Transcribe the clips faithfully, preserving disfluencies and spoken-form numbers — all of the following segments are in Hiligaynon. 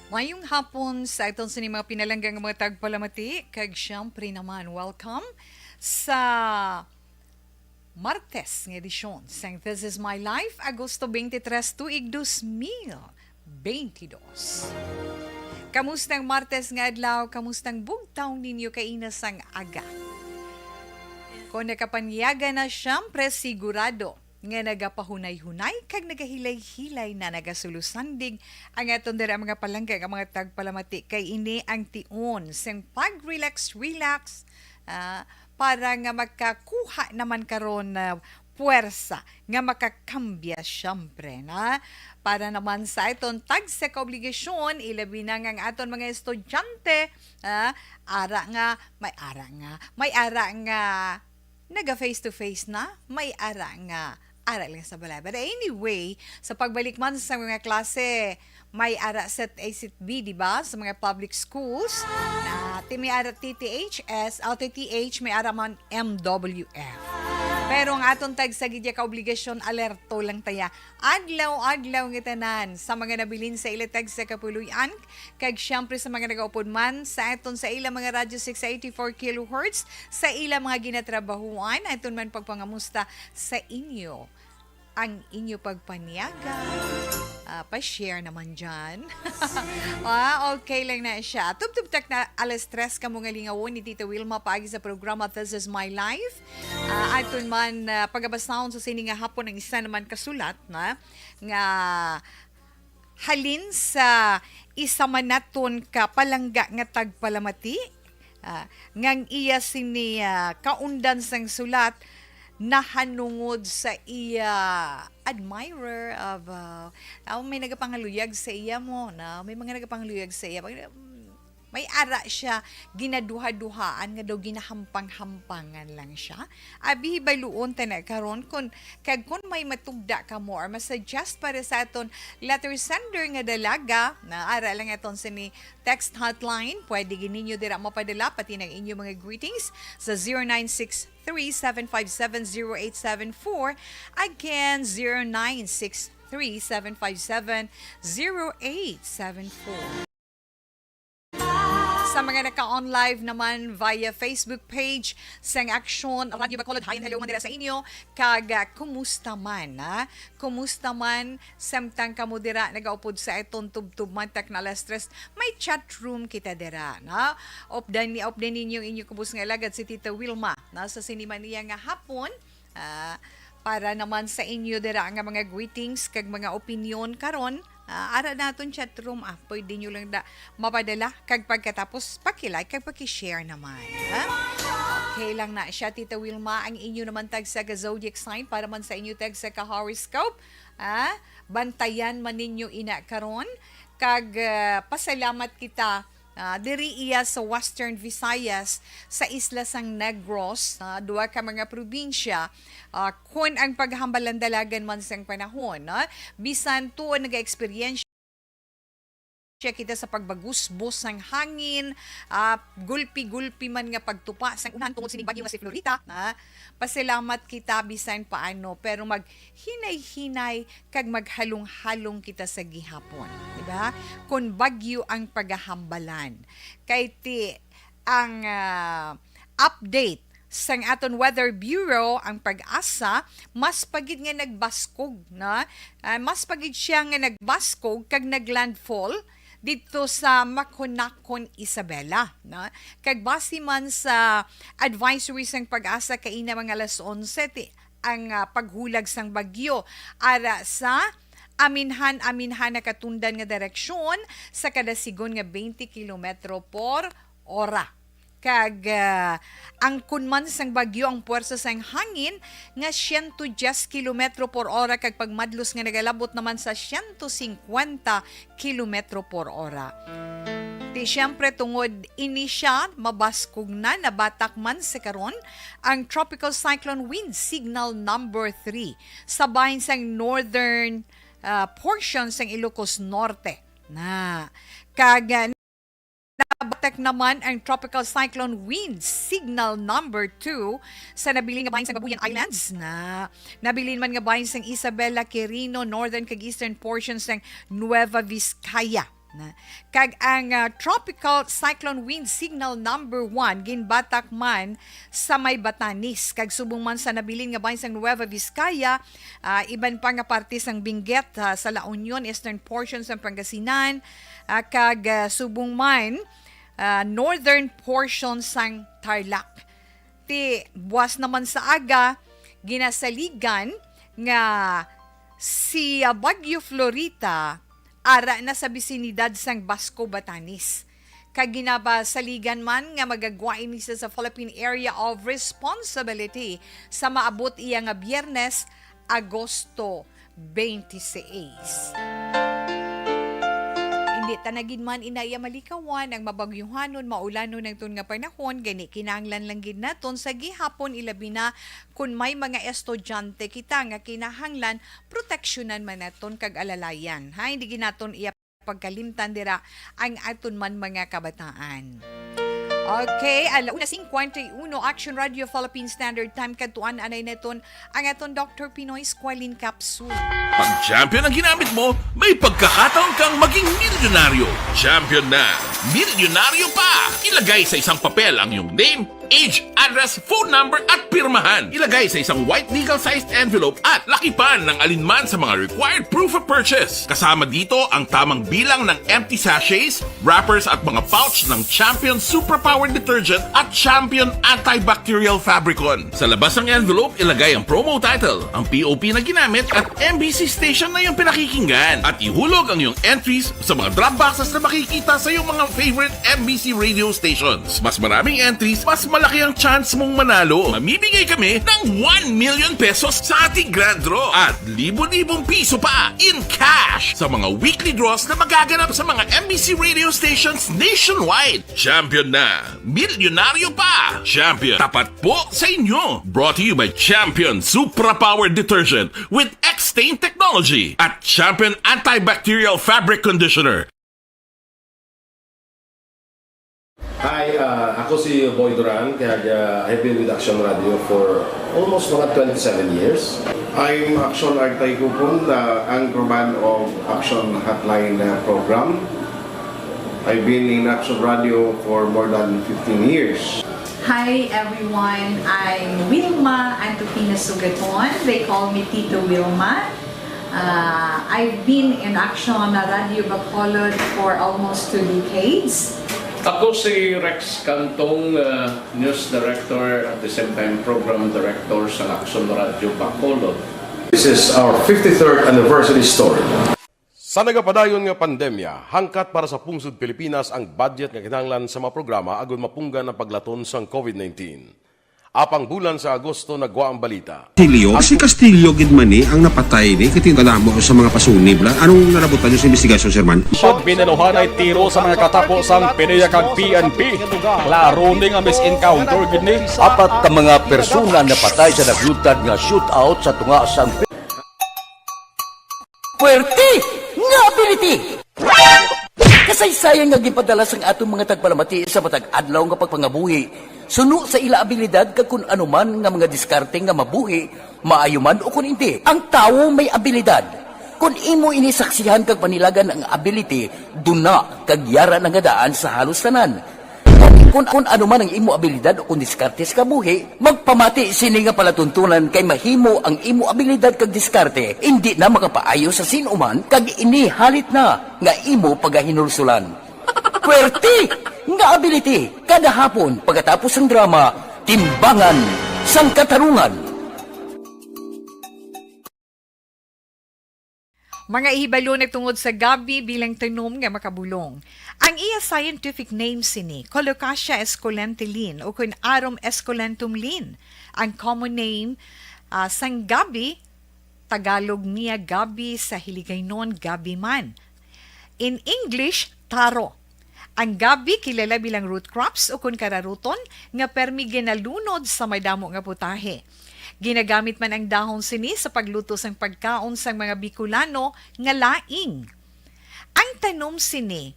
Mayong hapon sa aton sini mga pinalangga nga mga tagpalamati, kag siyempre naman, welcome sa Martes nga edisyon sang This Is My Life, Agosto twenty-three, tuig dos mil bentidós. Kamusta ang Martes nga adlaw? Kamusta ang bugtaw ninyo kaina sang aga? Kung nakapanyaga na, siyempre, sigurado nga nagapahunay-hunay kag nagahilay-hilay na, nagasulosandig ang aton dira mga palangga nga mga tagpalamati, kay ini ang tion sang pag-relax-relax, ah, para nga makakuha naman karon na puwersa nga makakambya, siyempre, na para naman sa aton tagsa ka obligasyon, ilabi na nga ang aton mga estudyante, ah, ara nga, may ara nga, may ara nga naga face to face na, may ara nga ara lang sa balay. But anyway, sa pagbalik man sa mga klase, may ara set A, set B, di ba? Sa mga public schools, na ti-, may ara T T H S, L T T H, may ara man M W F. Pero ang aton tagsa gid ya ka obligasyon, alerto lang ta ya. Adlaw-adlaw nga tanan sa mga nabilin sa ila tagsa ka puloy-an, kag siyempre sa mga nagaupod man sa aton sa ila mga radyo six eighty-four kilohertz, sa ila mga ginatrabahuan, aton man pagpangamusta sa inyo ang inyo pagpanyaga. Ah, pa-share naman dyan. Ah, okay lang na siya. Tubtub tak na alas tres kamo nga lingawon ni Tita Wilma paagi sa programa This Is My Life. Ah, aton man, ah, pagabasahon sa sini nga hapon ang isa naman ka sulat na nga halin sa isa man naton ka palangga nga tagpalamati, ah, ngang iya sini, ah, kaundan sang sulat nahanungod sa iya admirer of, ah, ah, may nagapangaluyag sa iya mo, na may mga nagapangaluyag sa iya. Pag, mm, may ara siya, ginaduha-duhaan nga daw ginahampang-hampangan lang siya. Abi, hibaluon ta na karon kun, kag kun may matugda kamo or ma-suggest para sa aton letter sender nga dalaga, na ara lang aton sini text hotline, pwede gid ninyo dira mapadala pati ng inyong mga greetings sa zero nine six three, seven five seven, zero eight seven four. Again, zero nine six three, seven five seven, zero eight seven four. Sa mga naka-on live naman via Facebook page sang Aksyon Radio Bacolod, hi and hello man dira sa inyo. Kag, ah, kumusta man, ha? Kumusta man, samtang kamo dira nagaupod sa aton tubtub man tak na alas tres? May chat room kita dira, no? Updan ni, updan ninyo ang inyo kubos nga alagad si Tita Wilma, no? Sa sini man niya nga hapon, ah, para naman sa inyo dira nga mga greetings kag mga opinyon karon, ah, ara naton chat room, ah, pwede nyo lang da mapadala, kag pagkatapos paki-like kag paki-share naman, ha? Okay lang na siya, Tita Wilma, ang inyo naman tagsa ka zodiac sign para man sa inyo tagsa ka horoscope, ah, bantayan man ninyo ina karon, kag, ah, pasalamat kita, ah, diri iya sa Western Visayas, sa isla sang Negros, ah, duha ka mga probinsya, ah, kun ang paghambalan dalagan man sang panahon, no? Bisan tuon naga-eksperyensya kita sa pagbagusbos sang hangin, ah, gulpi-gulpi man nga pagtupa sang ulan tungod sining bagyo nga si Florita, ah, pasalamat kita bisan paano, pero maghinay-hinay kag maghalong-halong kita sa gihapon, di ba? Kon bagyo ang pagahambalan. Kay ti ang, ah, update sang aton Weather Bureau, ang PAGASA, mas pa gid nga nagbaskog, no? Ah, mas pa gid siya nga nagbaskog kag naglandfall didto sa Maconacon, Isabela, no? Kag base man sa advisory sang PAGASA, kaina mga alas onse ti ang, ah, paghulag sang bagyo ara sa aminhan-aminhan nakatundan nga direksyon sa kada sigon nga twenty kilometro por ora. Kag, ah, angkon man sang bagyo ang puwersa sang hangin nga siyento diyes kilometro por ora kag pagmadlos nga nagalabot naman sa siyento singkwenta kilometro por ora. Ti siyempre, tungod ini siya, mabaskog na, nabatak man sa karon ang Tropical Cyclone Wind Signal number three sa bahin sang northern, ah, portion sang Ilocos Norte. Na, kag, ah, nabatak naman ang Tropical Cyclone Wind Signal number two sa nabilin nga bahin sang Babuyan Islands, na nabilin man nga bahin sang Isabela, Quirino, northern kag eastern portion sang Nueva Vizcaya. Na. Kag ang, ah, Tropical Cyclone Wind Signal Number One ginbatak man sa may Batanes, kag subong man sa nabilin nga bahin sang Nueva Vizcaya, ah, iban pa nga parte sang Benguet, ah, sa La Union, eastern portion sang Pangasinan, ah, kag, ah, subong man, ah, northern portion sang Tarlac. Ti buas naman sa aga, ginasaligan nga si, ah, Bagyo Florita ara na sa bisinidad sang Basco, Batanes. Kag ginapasaligan man nga magagwa ini sa, sa Philippine Area of Responsibility sa maabot iya nga Biyernes, Agosto twenty-six. Hindi ta na gid man ina iya malikawan ang mabagyuhanon, maulanon hangtod nga panahon, gani kinahanglan lang gid naton sa gihapon, ilabi na kun may mga estudyante kita nga kinahanglan proteksyonan man naton kag alalayan, ha? Hindi gid naton iya pagkalimtan dira ang aton man mga kabataan. Okay, ala una cincuenta y uno, Action Radio Philippine Standard Time, kadtuan anay naton ang aton Doctor Pinoy Squalene Capsule. Pag champion ang ginamit mo, may pagkakataon kang maging milyonaryo. Champion na, milyonaryo pa! Ilagay sa isang papel ang iyong name, age, address, phone number, at pirmahan. Ilagay sa isang white legal-sized envelope at lakipan ng alinman sa mga required proof of purchase. Kasama dito ang tamang bilang ng empty sachets, wrappers, at mga pouch ng Champion Suprapower Detergent at Champion Antibacterial Fabricon. Sa labas ng envelope, ilagay ang promo title, ang P O P na ginamit, at M B C station na iyong pinakikinggan. At ihulog ang iyong entries sa mga drop boxes na makikita sa iyong mga favorite M B C radio stations. Mas maraming entries, mas malaki ang chance mong manalo. Mamimigay kami ng one million pesos sa ating grand draw at libo-libong piso pa in cash sa mga weekly draws na magaganap sa mga M B C radio stations nationwide. Champion na! Milyonaryo pa! Champion, tapat po sa inyo! Brought to you by Champion Supra Power Detergent with X-Stain Technology at Champion Antibacterial Fabric Conditioner. Hi, uh, ako si Boy Duran, kag uh, I've been with Action Radio for almost mga twenty-seven years. I'm Action Artay Kupon, the anchorman of Action Hotline uh, program. I've been in Action Radio for more than fifteen years. Hi everyone, I'm Wilma Antupina Sugaton. They call me Tito Wilma. Uh, I've been in Action Radio Bacolod for almost two decades. Ako si Rex Cantong, uh, News Director at the same time Program Director sa Action Radio Bacolod. This is our fifty-third anniversary story. Sa nagapadayon nga pandemya, hangkat para sa pungsod Pilipinas ang budget nga kinahanglan sa mga programa agud mapunggan ang paglaton sang COVID nineteen. Apang bulan sa Agosto nagwa ang balita. Castillo, si Castillo gid man ni ang napatay ni, kay kadamo sa mga pasunib la. Anong nalabutan niyo sa investigasyon, Sir Man? Pag binaluhanay tiro sa mga katapo sang PDEA kag P N P, klaro ni nga mis-encounter gid ni. Apat ka mga persona napatay sa naglutad nga shootout sa tunga sang Puwerte nga ability! Kasaysayan nga ginpadala sang aton mga tagpalamati sa matag adlaw nga pagpangabuhi suno sa ila abilidad kag kun ano man nga mga diskarte nga mabuhi, maayo man o kun indi. Ang tawo may abilidad. Kun imo ini saksihan kag panilagan ang ability, duna kag yara na nga daan sa halos tanan. Kon, kon ano man ang imo abilidad o kon diskarte sa kabuhi, magpamati sini nga palatuntunan kay mahimo ang imo abilidad kag diskarte indi na makapaayo sa sin-o man kag ini halit na nga imo pagahinulsulan. Puwerte nga ability kada hapon pagkatapos sang drama, Timbangan sang Katarungan. Mga ihibalo nagtungod sa gabi bilang tanom nga makabulong. Ang iya scientific name sini, Colocasia esculenta Lin, ukon Arum esculentum Lin. Ang common name, ah, sang gabi, Tagalog niya gabi, sa Hiligaynon gabi man. In English, taro. Ang gabi kilala bilang root crops ukon kararuton nga permi ginalunod sa madamo nga putahe. Ginagamit man ang dahon sini sa pagluto sang pagkaon sang mga Bicolano nga laing. Ang tanom sini,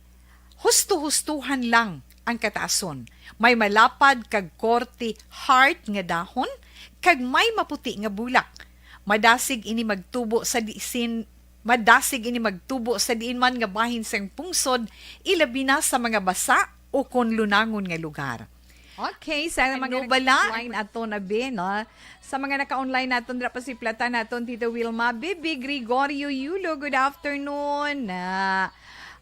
husto-hustohan lang ang kataason. May malapad kag korte heart nga dahon kag may maputi nga bulak. Madasig ini magtubo sa disin Madasig ini magtubo sa diin man nga bahin sang pungsod, ilabi na sa mga basa o kon lunangon nga lugar. Okay, sa mga Ano bala? Nag-line ato na, Bi, no? Sa mga naka-online naton, dira pa si Plata naton, Tita Wilma. Bibi Gregorio Yulo, good afternoon. Ah,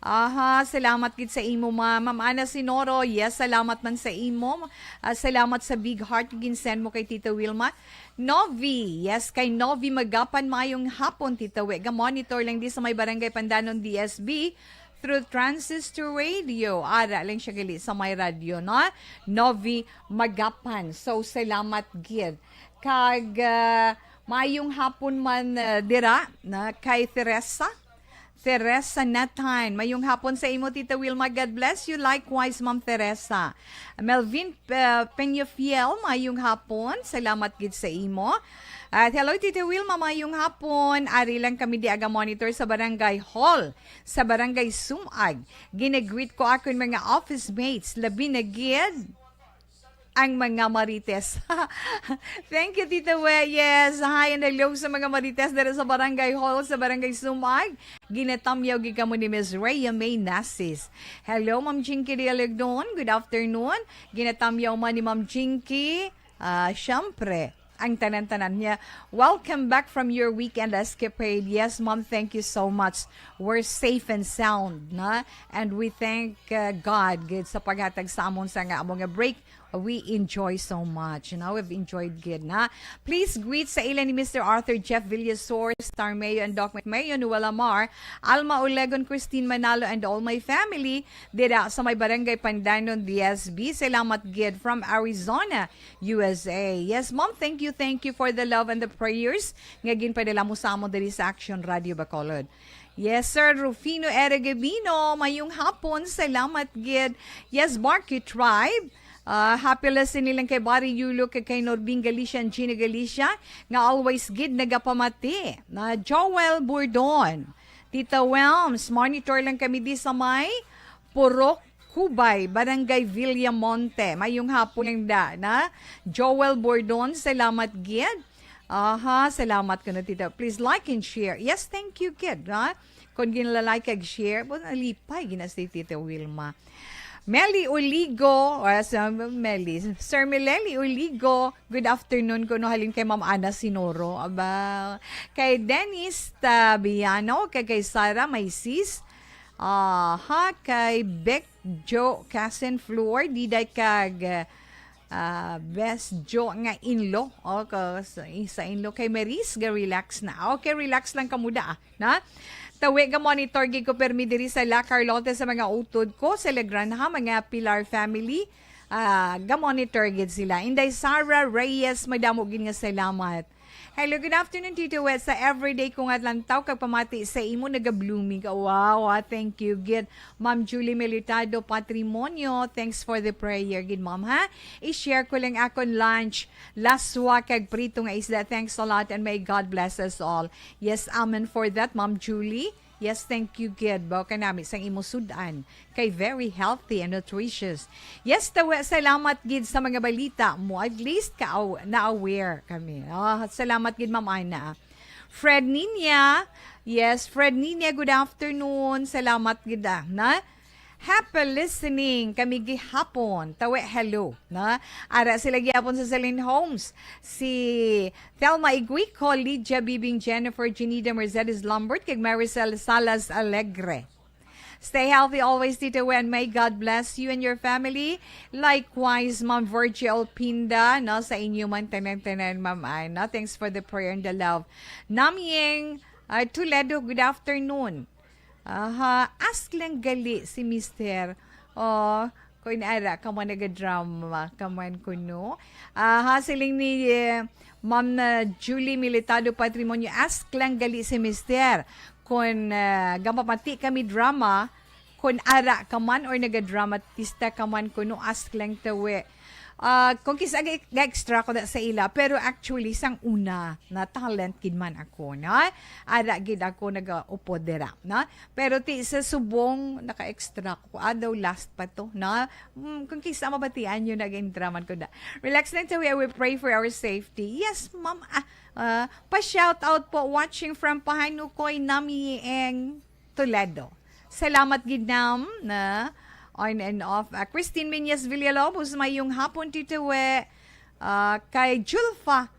aha, salamat gid sa imo, ma. Ma'am Ana Sinoro, yes, salamat man sa imo. Ah, salamat sa big heart nga ginsend mo kay Tita Wilma. Novi, yes, kay Novi Magapan, mayong hapon, Tita We. Ga-monitor lang di sa may Barangay Pandanon D S B through transistor radio. Ara lang siya gali sa may radyo, no? Novi Magapan. So, salamat gid. Kag, ah, mayong hapon man, ah, dira na kay Teresa. Teresa Natan. Mayong hapon sa imo, Tita Wilma. God bless you. Likewise, Ma'am Teresa. Melvin, uh, Peñafiel, mayong hapon. Salamat gid sa imo. At hello, Tita Wilma, mayong hapon. Ari lang kami di aga monitor sa Barangay Hall, sa Barangay Sumag. Ginagreet ko akon mga office mates, labi na gid ang mga Marites. Thank you, Tita We. Yes, hi and hello sa mga Marites dira sa Barangay Hall, sa Barangay Sumag. Ginatamyaw gid kamo ni Miss Rhea May Nasis. Hello, Ma'am Jinky Dialagdon. Good afternoon. Ginatamyaw man ni Ma'am Jinky. Ah, syempre, ang tanan-tanan niya. Welcome back from your weekend escapade. Yes, Ma'am, thank you so much. We're safe and sound, na? And we thank, uh, God gid sa paghatag sa amon sa nga amo nga break. We enjoy so much. You know, we've enjoyed gid, na? Please greet sa ila ni Mister Arthur Jeff Villasor, Star Mayo and Doc Mayo, Noel Amar, Alma Olegon, Christine Manalo, and all my family dira sa may Barangay Pandanon, D S B. Salamat gid from Arizona, U S A. Yes, Ma'am, thank you, thank you for the love and the prayers nga ginpadala mo sa amon diri sa Action Radio Bacolod. Yes, Sir Rufino Eregabino, mayong hapon, salamat gid. Yes, Marky Tribe, ah, happy listening lang kay Barry Yulo, kay, kay Norbin Galicia and Gina Galicia, nga always gid nagapamati. Na Joel Burdon, Tita Welms, monitor lang kami di sa may Purok Kubay, Barangay Villamonte. Mayong hapon lang da, na? Joel Bordon, salamat gid. Aha, salamat ko na, Tita. Please like and share. Yes, thank you, kid, ha? Kung ginlalike kag share, bu-, nalipay, gina si Tita Wilma. Meli Oligo, ah, sa Meli, Sir Meleli Oligo, good afternoon ko, no, halin kay Ma'am Ana Sinoro. Aba, kay Dennis Tabiano, kay, kay Sarah, my sis. Aha, kay Bec Jo, cousin Flor, Diday kag, ah, Best Jo nga inlo. O, ka-, sa, sa inlo kay Maris, ga relax na. Okay, relax lang kamo da, ah, na? Tawi, ga monitor gid ko permi diri sa La Carlota sa mga utod ko, sa La Granja, mga Pilar family. Ah, ga monitor gid sila. Inday Sarah Reyes, madamo gid nga salamat. Hello, good afternoon, Tito Wet. Sa everyday ko nga lantaw kag pamati sa imo, naga-blooming ka. Wow, ah, thank you, gid. Ma'am Julie Militado Patrimonio, thanks for the prayer, gid, ma'am, ha? I-share ko lang akon lunch, laswa kag prito nga isda. Thanks a lot and may God bless us all. Yes, amen for that, Ma'am Julie. Yes, thank you, gid. Bao ka nami sang imo sud-an kay very healthy and nutritious. Yes, tawa, salamat gid sa mga balita mo. At least ka aw-, na-aware kami. Ah, salamat gid, Ma'am Ana. Fred Ninya. Yes, Fred Ninya, good afternoon. Salamat gid, ah, na. Happy listening kami gihapon. Tawi, hello, na. Ara sila gihapon sa Celine Homes. Si Thelma Iguico, Lydia Bibing, Jennifer, Janida, Mercedes Lambert, kag Maricel Salas Alegre. Stay healthy always, Tito Wen. May God bless you and your family. Likewise, Ma'am Virgie Pinda, no, sa inyo man tanan-tanan, Ma'am Ann, no? Thanks for the prayer and the love. Namyeng, uh, Toledo, good afternoon. Aha, ask lang gali si Mister. Oh, kung ara ka man nagadrama ka man kuno. Aha, siling ni, eh, Ma'am, uh, Julie Militado Patrimonio, ask lang gali si Mister kun, ah, gamapati kami drama, kun ara ka man or nagadramatista ka man kuno, ask lang tawi. Ah, kung kis-, ag-, ga-extra ko na sa ila, pero actually, sang una, na talent gid man ako, no? Ara gid ako nag-upod dira, no? Pero ti sa subong, naka-extra ko. Ah, daw last pa to, no? Mm, kung kisa mabatian nyo, nag-intraman ko na. Relax lang, Tawi. I will pray for our safety. Yes, ma'am. Ah, ah, pa-shout out po, watching from Pahanukoy, Nami, eng Toledo. Salamat gid, nam, na on and off. Ah, Christine Minyas Villalobos, mayong hapon, Tito We. Ah, kay Julfa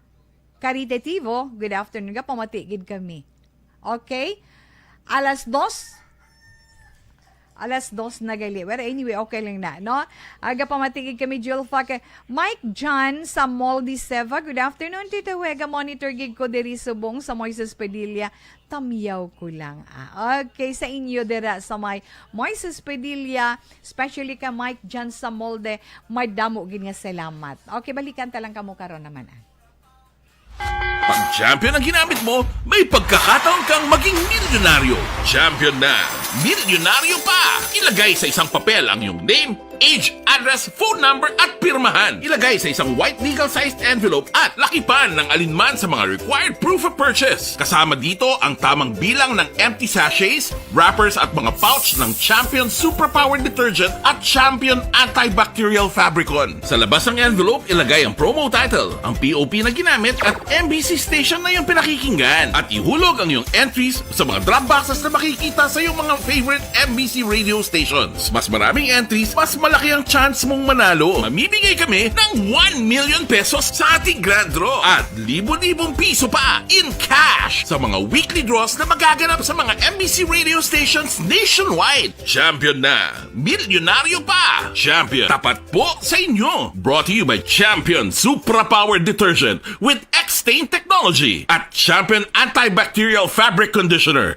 Caritativo, good afternoon. Gapamati gid kami. Okay? Alas dos, alas dos na gali. Well, anyway, okay lang na, no? Aga pamati gid kami, Julfa, kay Mike John sa Mall de Seva. Good afternoon, Tito Wega. Monitor gid ko diri subong sa Moises Padilla. Tamyaw ko lang, ah. Okay, sa inyo dira sa may Moises Padilla, especially ka Mike John sa Mall de, madamo gid nga salamat. Okay, balikan ta lang kamo karon naman, ah. Pag champion ang ginamit mo, may pagkakataon kang maging milyonaryo. Champion na! Milyonaryo pa! Ilagay sa isang papel ang iyong name, age, address, phone number at pirmahan. Ilagay sa isang white legal-sized envelope at lakipan ng alinman sa mga required proof of purchase. Kasama dito ang tamang bilang ng empty sachets, wrappers at mga pouch ng Champion Suprapower Detergent at Champion Antibacterial Fabricon. Sa labas ng envelope, ilagay ang promo title, ang P O P na ginamit at M B C station na iyong pinakikinggan. At ihulog ang iyong entries sa mga drop boxes na makikita sa iyong mga favorite M B C radio stations. Mas maraming entries, mas malaki ang chance mong manalo. Mamimigay kami ng one million pesos sa ating grand draw at libo-libong piso pa in cash sa mga weekly draws na magaganap sa mga M B C radio stations nationwide. Champion na! Milyonaryo pa! Champion, tapat po sa inyo! Brought to you by Champion Supra Power Detergent with X-Stain Technology at Champion Antibacterial Fabric Conditioner.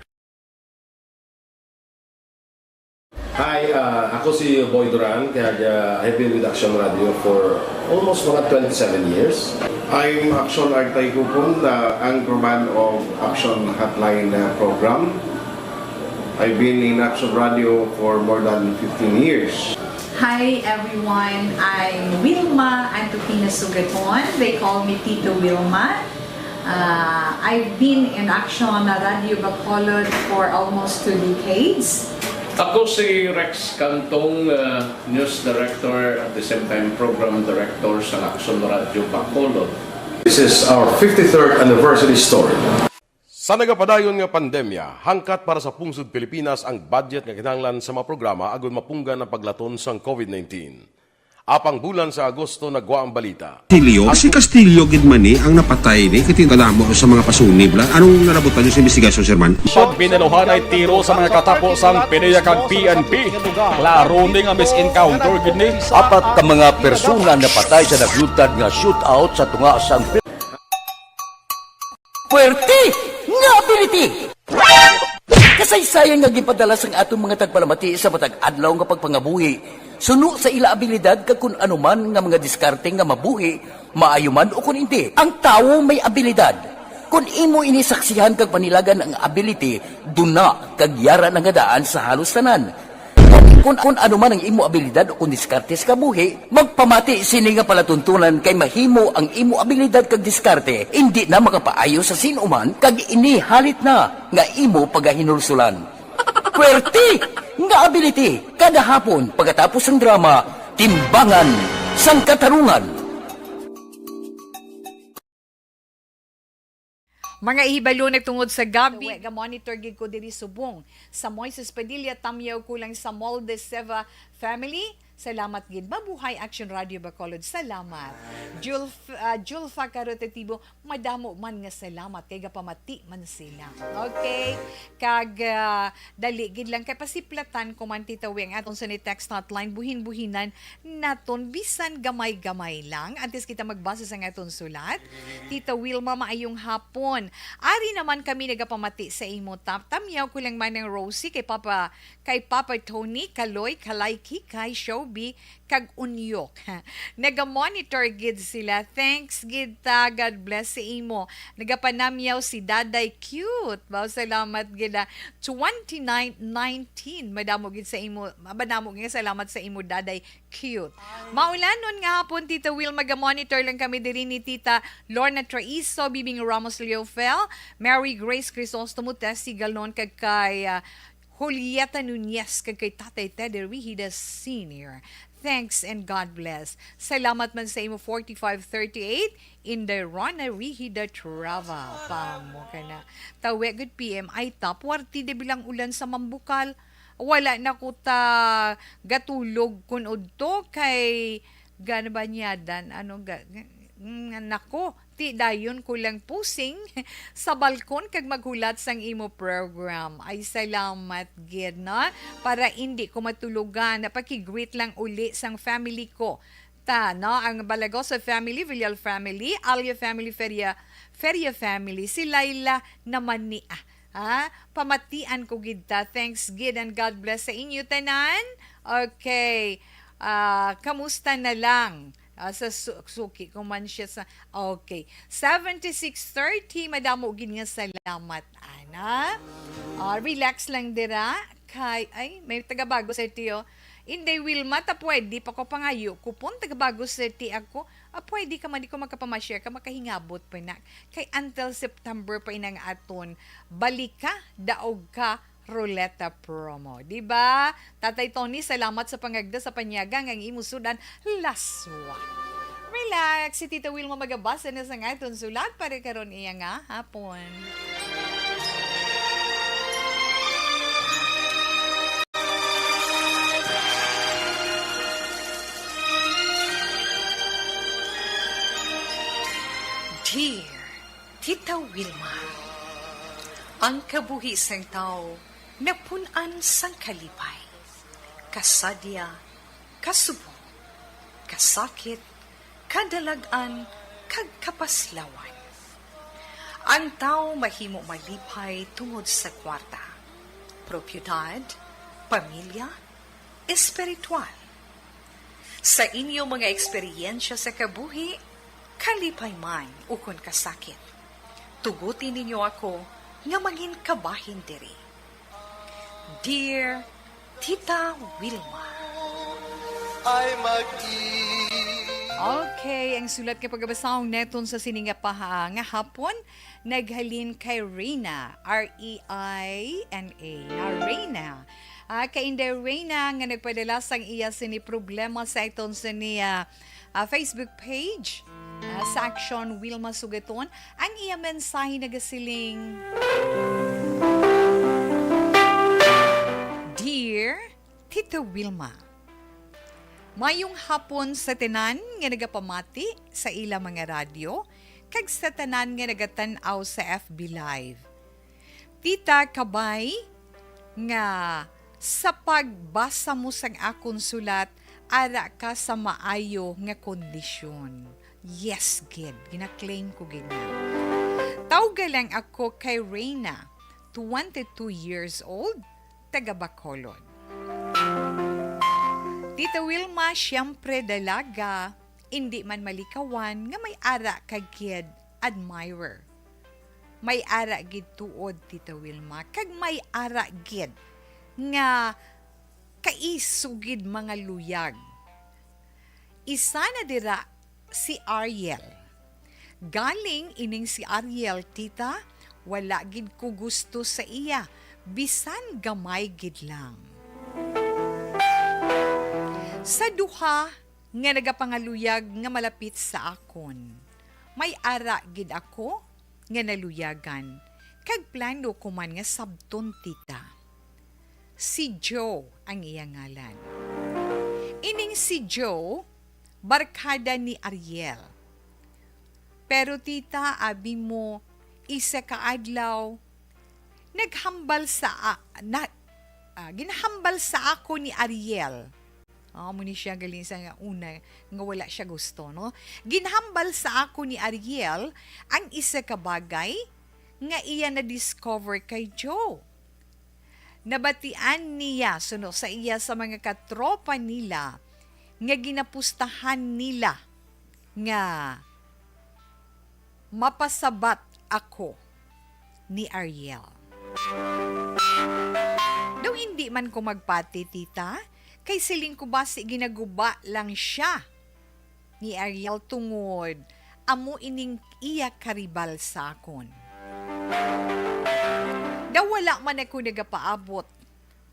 Hi, uh, ako si Boy Duran, kag uh, I've been with Action Radio for almost mga twenty-seven years. I'm Action Artay Kupon, the anchorman of Action Hotline uh, program. I've been in Action Radio for more than fifteen years. Hi everyone, I'm Wilma Antokina Sugaton. They call me Tito Wilma. Uh, I've been in Action Radio Bacolod for almost two decades. Ako si Rex Cantong, uh, News Director at the same time Program Director sa Action Radio Bacolod. This is our fifty-third anniversary story. Sa nagapadayon nga pandemya, hangkat para sa pungsod Pilipinas ang budget nga kinahanglan sa mga programa agud mapunggan ang paglaton sang COVID nineteen. Apang bulan sa Agosto nagwa ang balita. Castillo, si Castillo gid man ni ang napatay ni, kay kadamo sa mga pasunib la. Anong nalabutan niyo sa investigasyon, Sir Man? Pag binaluhanay tiro sa mga katapo sang PDEA kag P N P, klaro ni nga mis-encounter gid ni. Apat ka mga persona napatay sa naglutad nga shootout sa tunga sang Puwerte nga ability! Kasaysayan nga ginpadala sang aton mga tagpalamati sa matag adlaw nga pagpangabuhi, suno sa ila abilidad kag kun ano man nga mga diskarte nga mabuhi, maayo man o kun indi. Ang tawo may abilidad. Kun imo ini saksihan kag panilagan ang ability, duna kag yara na nga daan sa halos tanan. Kun, kun ano man ang imo abilidad o kun diskarte sa kabuhi, magpamati sini nga palatuntunan kay mahimo ang imo abilidad kag diskarte indi na makapaayo sa sin-o man kag ini halit na nga imo pagahinulsulan. Puwerte nga ability kada hapon pagkatapos sang drama, Timbangan sang Katarungan. Mga ihibalo nagtungod sa gabi. Ga-monitor gid ko diri subong sa Moises Padilla, Tamyaw Kulang sa Mall de Seva family. Salamat gid. Mabuhay Action Radio Bacolod. Salamat. Julf, ah, Julfa Karotetibo, madamo man nga salamat kay gapamati man sila. Okay? Kag ah, dali gid lang kay pasiplatan ko man, Tita Wi, ang aton sa ni text hotline, buhin-buhinan naton bisan gamay-gamay lang antes kita magbasa sa aton sulat. Tita Wilma, maayong hapon. Ari naman kami nagapamati sa imo, Tap. Tamyaw ko lang man ang Rosie kay Papa, kay Papa Tony, Kaloy, Kalayki, kay Show. Ruby, kag Unyok. Naga-monitor gid sila. Thanks gid ta. God bless sa imo. Nagapanamyaw si Daday Cute. Wow, salamat gid, ah. Twenty-nine nineteen. Madamo gid sa imo, madamo nga salamat sa imo, Daday Cute. Maulanon nga hapon, Tita Will. Maga-monitor lang kami diri ni Tita Lorna Traiso, Bibing Ramos Leofel, Mary Grace Crisostomo, Tessie Galon, kag kay, ah, Julieta Nunez, kag kay Tatay Teddy Rihida Senior. Thanks and God bless. Salamat man sa imo forty-five thirty-eight in the Rona Rihida Travel. Pamo ka na. Tawi gud P M I ta, puwerte di bilang ulan sa Mambukal. Wala na ko ta gatulog kun udto kay gana ba niya dan, ano, ga-, ga-, mm, nako, ti dayon ko lang pusing sa balkon kag maghulat sang imo program. Ay, salamat gid, no? Para indi ko matulogan, napakigreet lang uli sang family ko. Ta, no? Ang Balagoso family, Villar family, Alia family, Feria, Feria family, si Laila naman ni, ah, ha? Pamatian ko gid ta. Thanks gid and God bless sa inyo tanan. Okay. Ah, kamusta na lang? Ah, sa su-, suki ko man siya sa, okay. Seventy-six thirty, madamo gid nga salamat, ana. Ah, relax lang dira. Kay, ay, may tagabago sa tiyo. Inday Wilma, ta pwede pa ko pangayo ko pon tagabago sa ti ako. Ah, pwede ka man, di ko makapamashare ka, makahingabot pa na. Kay until September pa inang aton balika, daog ka, Ruleta promo. Di ba? Tatay Tony, salamat sa pangagda sa panyaga nga ang imo sudan laswa. Relax, si Tita Wilma magabasa na sa nga itong sulat para karon iya nga hapon. Dear Tita Wilma, ang kabuhi sang tawo napun-an sang kalipay, kasadya, kasubo, kasakit, kadalag-an, kag kapaslawan. Ang tawo mahimo malipay tungod sa kwarta, propiedad, pamilya, espiritual. Sa inyo mga eksperyensya sa kabuhi, kalipay man ukon kasakit, tuguti ninyo ako nga mangin kabahin diri. Dear Tita Wilma. Ay mag-i- Okay, ang sulat nga pagabasahon neton sa sini nga paha-, nga hapon, naghalin kay Reina, R E I N A, na Reina. Ah, kay Inday Reina nga nagpadala sang iya sini problema sa iton sini, ah, ah, Facebook page, ah, sa Action Wilma Sugaton. Ang iya mensahe nagasiling, Dear Tita Wilma, mayong hapon sa tanan nga nagapamati sa ila mga radyo kag sa tanan nga nagatan-aw sa F B Live. Tita, kabay nga sa pagbasa mo sang akon sulat, ara ka sa maayo nga kondisyon. Yes gid, gina-claim ko gid na. Tawga lang ako kay Reina, twenty-two years old, taga Bacolod. Tita Wilma, siyempre dalaga, indi man malikawan nga may ara ka gid admirer. May ara gid tuod, Tita Wilma, kag may ara gid nga kaiso gid mga luyag. Isa na dira si Ariel. Galing ining si Ariel, tita, wala gid ko gusto sa iya, bisan gamay gid lang. Sa duha nga nagapangaluyag nga malapit sa akon, may ara gid ako nga naluyagan, kag plano ko man nga sabton, tita. Si Joe ang iya ngalan. Ining si Joe, barkada ni Ariel. Pero, tita, abi mo, isa ka adlaw, naghambal sa a-, na, ah, ginhambal sa ako ni Ariel. Ah, amo ni siya galing sa nga una nga wala siya gusto, no? Ginhambal sa ako ni Ariel ang isa ka bagay nga iya na-discover kay Joe. Nabatian niya suno sa iya sa mga katropa nila nga ginapustahan nila nga mapasabat ako ni Ariel. Daw hindi man ko magpati, tita, kay siling ko basi ginaguba lang siya ni Ariel tungod amo ining iya karibal sa akon. Daw wala man ako nagapaabot,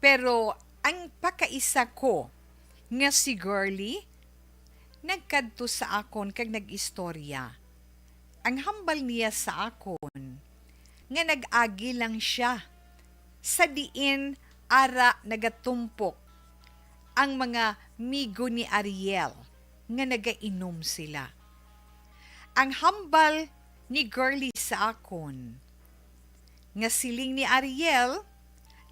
pero ang pakaisa ko nga si Girly nagkadto sa akon kag nag-istorya. Ang hambal niya sa akon nga nag-agi lang siya sa diin ara nagatumpok ang mga migo ni Ariel nga nagainom sila. Ang hambal ni Girly sa akon nga siling ni Ariel,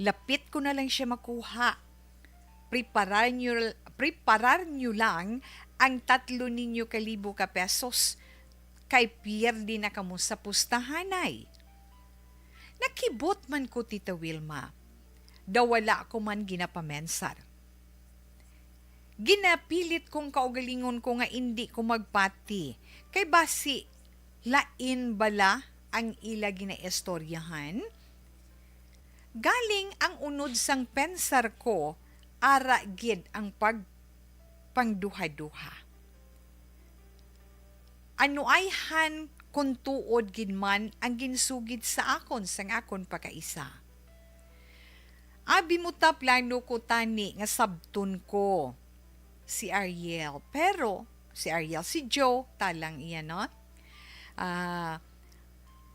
lapit ko na lang siya makuha. Preparar niyo, preparar niyo lang ang tatlo ninyo ka libo ka pesos, kay pierde na kamo sa pustahanay. Nakibot man ko, Tita Wilma, daw wala ko man ginapamensar. Ginapilit kong kaugalingon ko nga indi ko magpati, kay basi lain bala ang ila ginaistoryahan? Galing ang unod sang pensar ko, ara gid ang pag-, pangduha-duha. Ano ayhan kung tuod gid man ang ginsugid sa akon sang akon pakaisa? Abi mo ta, plano ko tani nga sabton ko si Ariel. Pero si Ariel, si Joe, talang iya, no? Ah,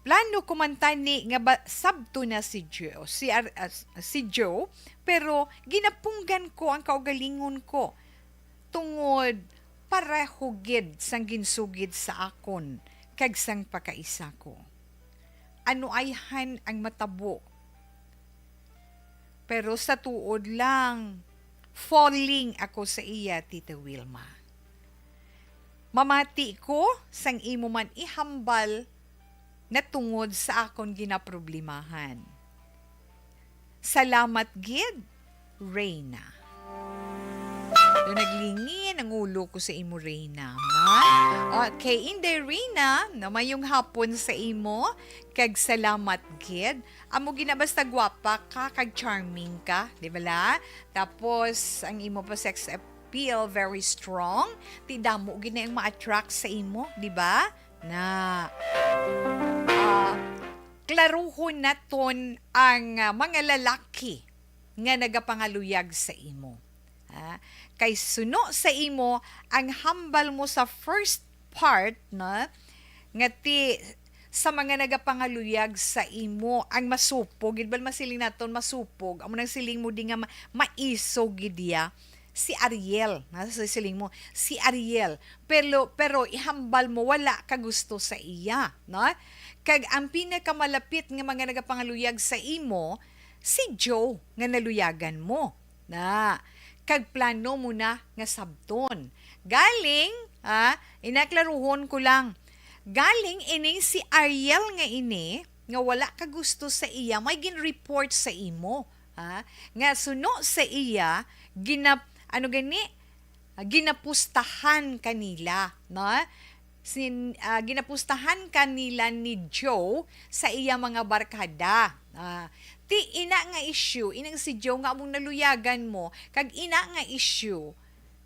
plano ko man tani nga ba, sabton na si Joe, si Ar-, ah, si Joe, pero ginapunggan ko ang kaugalingon ko tungod pareho gid sang ginsugid sa akon kag sang pakaisa ko. Ano ayhan ang matabo? Pero sa tuod lang, falling ako sa iya, Tita Wilma. Mamati ko sang imo man ihambal na tungod sa akon ginaproblemahan. Salamat gid, Reyna. Do naglingin ang ulo ko sa imo, Reyna. Ha? Okay, Inday Reyna, na mayong hapon sa imo, kag salamat gid. Amo gina basta gwapa ka, kag charming ka, di ba la? Tapos, ang imo pa sex appeal, very strong. Ti damo gid na ang ma-attract sa imo, di ba? Na, ah, klaruhon naton ang, ah, mga lalaki nga nagapangaluyag sa imo. Ah, kay suno sa imo ang hambal mo sa first part, na nga ti sa mga nagapangaluyag sa imo ang masupog, gid ba masiling naton masupog, amo nang siling mo di nga ma-, maiso gid iya si Ariel, na sa siling mo si Ariel, pero, pero ihambal mo wala ka gusto sa iya, no? Kag ang pinakamalapit nga mga nagapangaluyag sa imo, si Joe nga naluyagan mo. Na, kag plano mo na nga sabton. Galing, ah, inaklaruhon ko lang. Galing ining si Ariel nga ini, nga wala ka gusto sa iya, may gin-report sa imo, ha? Nga suno sa iya, ginap-, ano gani? Ah, ginapustahan kanila, no? Sin-, ah, ginapustahan kanila ni Joe sa iya mga barkada. Ah, ti ina nga issue, inang si Joe nga among naluyagan mo, kag ina nga issue,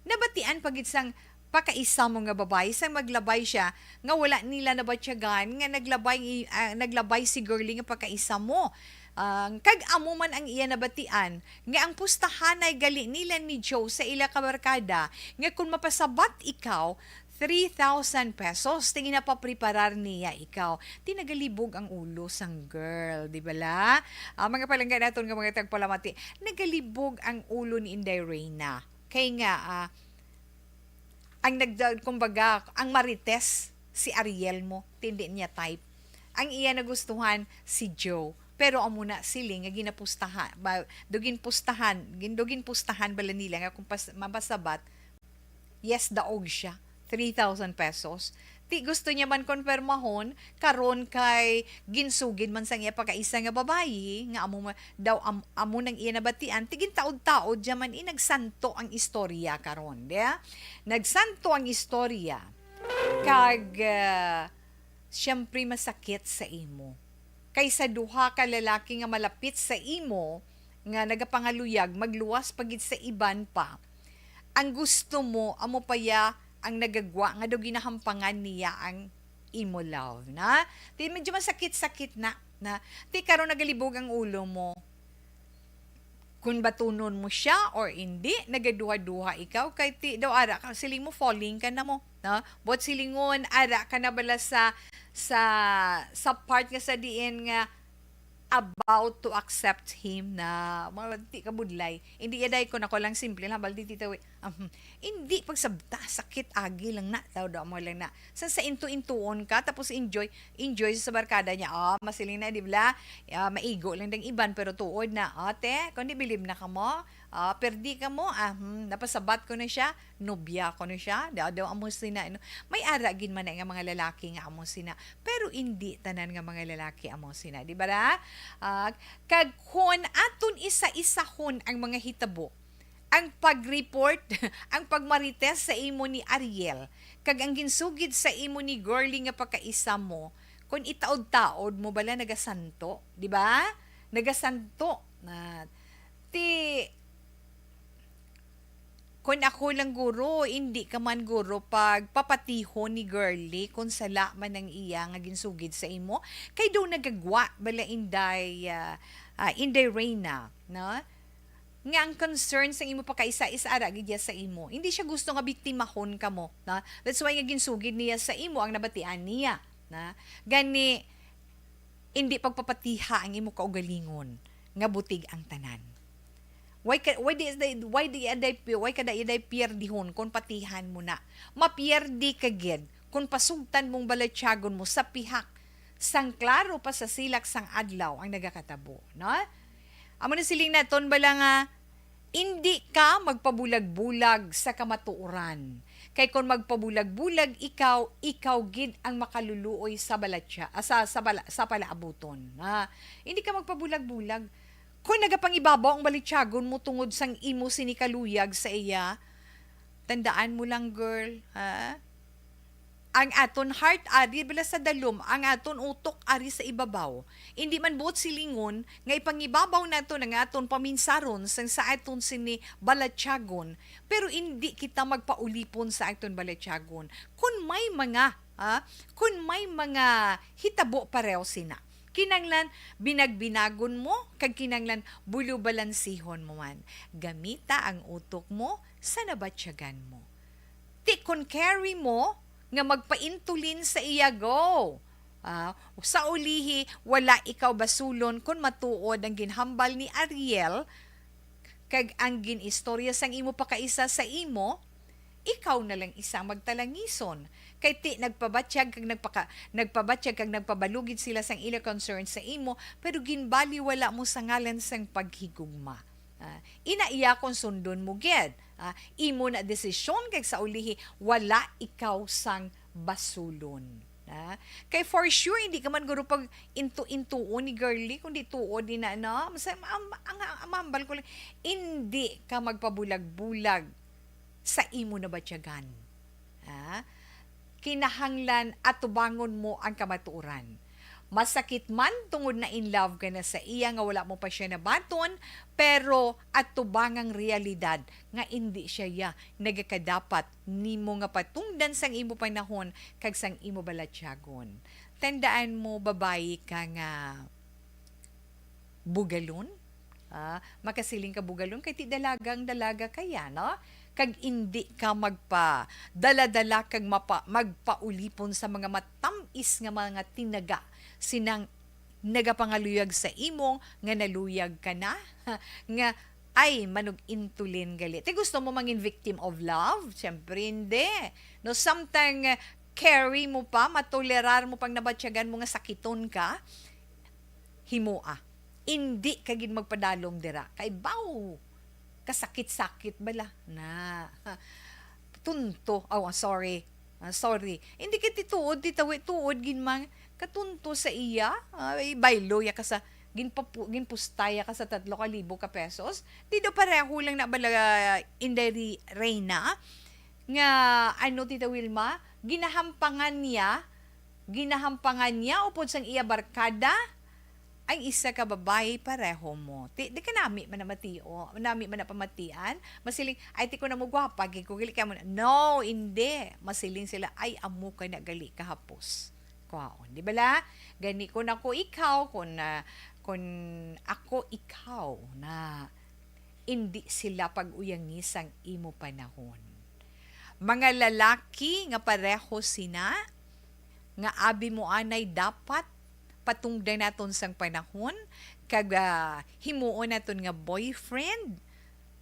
nabatian pa gid sang pakaisa mo nga babayi, sang maglabay siya, nga wala nila nabatyagan, nga naglabay, ah, naglabay si Girly nga pakaisa mo. Ah, kag amo man ang iya nabatian, nga ang pustahanay gali nila ni Joe sa ila kabarkada, nga kung mapasabat ikaw, three thousand pesos, ti ginapapreparar niya ikaw. Ti nagalibog ang ulo sang girl, di ba la? Ah, mga palangga naton nga mga tagpalamati, nagalibog ang ulo ni Inday Reyna. Kay nga, ah, ang nagda-, kumbaga, ang marites si Ariel mo, ti indi niya type. Ang iya nagustuhan si Joe, pero amo na siling nga ginapustahan, ba, do ginpustahan, gin-, do ginpustahan bala nila nga kung pas-, mapasabat, yes, daog siya, three thousand pesos. Ti gusto niya man konpirmahon, karon kay ginsugid man sang iya pagkaisa nga babayi, nga amo ma-, daw am-, amo nang iya nabatian, ti gintaod-taod niya man, eh, nagsanto ang istorya karon, di ba? Nagsanto ang istorya, kag, ah, siyempre masakit sa imo. Kay sa duha ka lalaki nga malapit sa imo, nga nagapangaluyag, magluwas pa gid sa iban pa, ang gusto mo, amo pa ya ang nagagwa nga daw ginahampangan niya ang imo love, na? Ti medyo masakit-sakit na, na? Ti karon nagalibog ang ulo mo. Kung batunon mo siya or hindi, nagaduha-duha ikaw, kay ti daw ara ka, siling mo, falling ka na mo, no? Buot silingon, ara ka na bala sa, sa, sa part nga sa diin nga about to accept him na, mga di ka budlay. Hindi yaday ko na ko lang simple lang, baldi tita, wi-, um, hindi pagsabta, sakit agi lang na, daw daw mo lang na. Sa, sa into-intuon ka, tapos enjoy, enjoy sa barkada niya. Ah, masiling na, di ba? Ah, maigo lang dang iban, pero tuod na. Ah, te, kung di bilib na ka mo, ah, perdi ka mo, ah, hmm, napasabat ko na siya, nobya ko na siya, daw, daw amo sina, no? May ara gid man na nga mga lalaki nga amo sina, pero hindi tanan nga mga lalaki amo sina, di ba ra? Ah, kag kon aton isa-isahon ang mga hitabo, ang pag-report, ang pagmarites sa imo ni Ariel, kag ang ginsugid sa imo ni Girly nga pagkaisa mo, kon itaod-taod mo bala nagasanto, di ba? Nagasanto. Na, ti, kon ako lang guro, hindi ka man guro pagpapatihon ni Girly kung sala man ang iya nga ginsugid sa imo. Kay daw nagagwa bala Inday, ah, ah, Inday Reyna, no? Nga ang concern sa imo pagkaisa is ara gid iya sa imo. Hindi siya gusto nga biktimahon ka mo, no? That's why nga ginsugid niya sa imo ang nabatian niya, na? Gani, hindi pagpapatiha ang imo kaugalingon nga butig ang tanan. Why ka, why di, why di, why ka da iday pierdihon kung patihan mo na? Mapierdi ka gid kung pasugtan mong balatyagon mo sa pihak sang klaro pa sa silak sang adlaw ang nagakatabo, no? Amo na siling naton bala nga, indi ka magpabulag-bulag sa kamatuoran. Kay kon magpabulag-bulag ikaw, ikaw gid ang makaluluoy sa balatya, ah, sa, sa bala-, sa palaabuton. Ah, indi ka magpabulag-bulag. Kon nagapangibabaw ang balatyagon mo tungod sang imo sini kaluyag sa iya, tandaan mo lang, girl, ha? Ang aton heart ari bala sa dalom, ang aton utok ari sa ibabaw. Indi man buot silingon nga ipangibabaw naton ang aton paminsaron sang sa aton sini balatyagon, pero indi kita magpaulipon sa aton balatyagon. Kun may mga, ah, kun may mga hitabo pareho sina, kinanglan binagbinagon mo, kag kinanglan bulubalansihon mo man. Gamita ang utok mo sa nabatyagan mo. Ti kon carry mo nga magpaintulin sa iya, go. Ah, sa ulihi, wala ikaw basulon kon matuod ang ginhambal ni Ariel, kag ang gin-istorya sang imo pakaisa sa imo, ikaw na lang isa ang magtalangison. Kay ti nagpabatyag kag nagpaka-, nagpabatyag kag nagpabalugid sila sang ila concern sa imo, pero ginbaliwala mo sa ngalan sang paghigugma. Ah, ina iya kon sundon mo gid. Ah, imo na desisyon, kag sa ulihi, wala ikaw sang basulon. Ah, kay for sure, hindi ka man guro pag into-intuon ni Girly, kundi tuod ni na, no? Mas-, am-, ang, ang, ang mambal ko lang, hindi ka magpabulag-bulag sa imo nabatyagan. Ah, kinahanglan atubangon mo ang kamatuoran. Masakit man tungod na in love ka na sa iya nga wala mo pa siya nabaton, pero atubangang realidad nga indi siya ya nagakadapat nimo nga patungdan sang imo panahon kag sang imo balatyagon. Tandaan mo, babayi ka nga bugalon. Ah, makasiling ka bugalon kay ti dalagang dalaga ka ya, no? Kag indi ka magpa-dala-dala kag mapa-, magpaulipon sa mga matam-is nga mga tinaga sinang nagapangaluyag sa imo nga naluyag ka na, nga, ay, manug-intulin gali. Ti gusto mo mangin victim of love? Siyempre, hindi. No, samtang, eh, carry mo pa, matolerar mo pang nabatyagan mo nga sakiton ka, himoa. Indi ka gid magpadalom dira. Kay baw, kasakit-sakit bala na. Tunto. Oh, sorry. Ah, sorry. Hindi kay ti tuod, ti tawi, tuod gid man katunto sa iya. Ay, baylo ya ka sa, ginpapu-, ginpustaya ka sa tatlo ka libo ka pesos. Di daw pareho lang na bala, Inday Ri-, Reyna, nga, ano, Tita Wilma, ginahampangan niya, ginahampangan niya upod sang iya barkada, ang isa ka babayi pareho mo. Ti, di ka nami man namatio, nami man napamatian. Masiling, "Ay, ti ko na mo gwapa, gid ko gali kamo na." No, hindi. Masiling sila, "Ay, amo ka na gali kahapos." Kwaon, di bala? Gani kun ako ikaw, kun, ah, kun ako ikaw na indi sila pag-uyangi sang imo panahon. Mga lalaki nga pareho sina, nga abi mo anay dapat patungdan naton sang panahon, kag, ah, himuon naton nga boyfriend.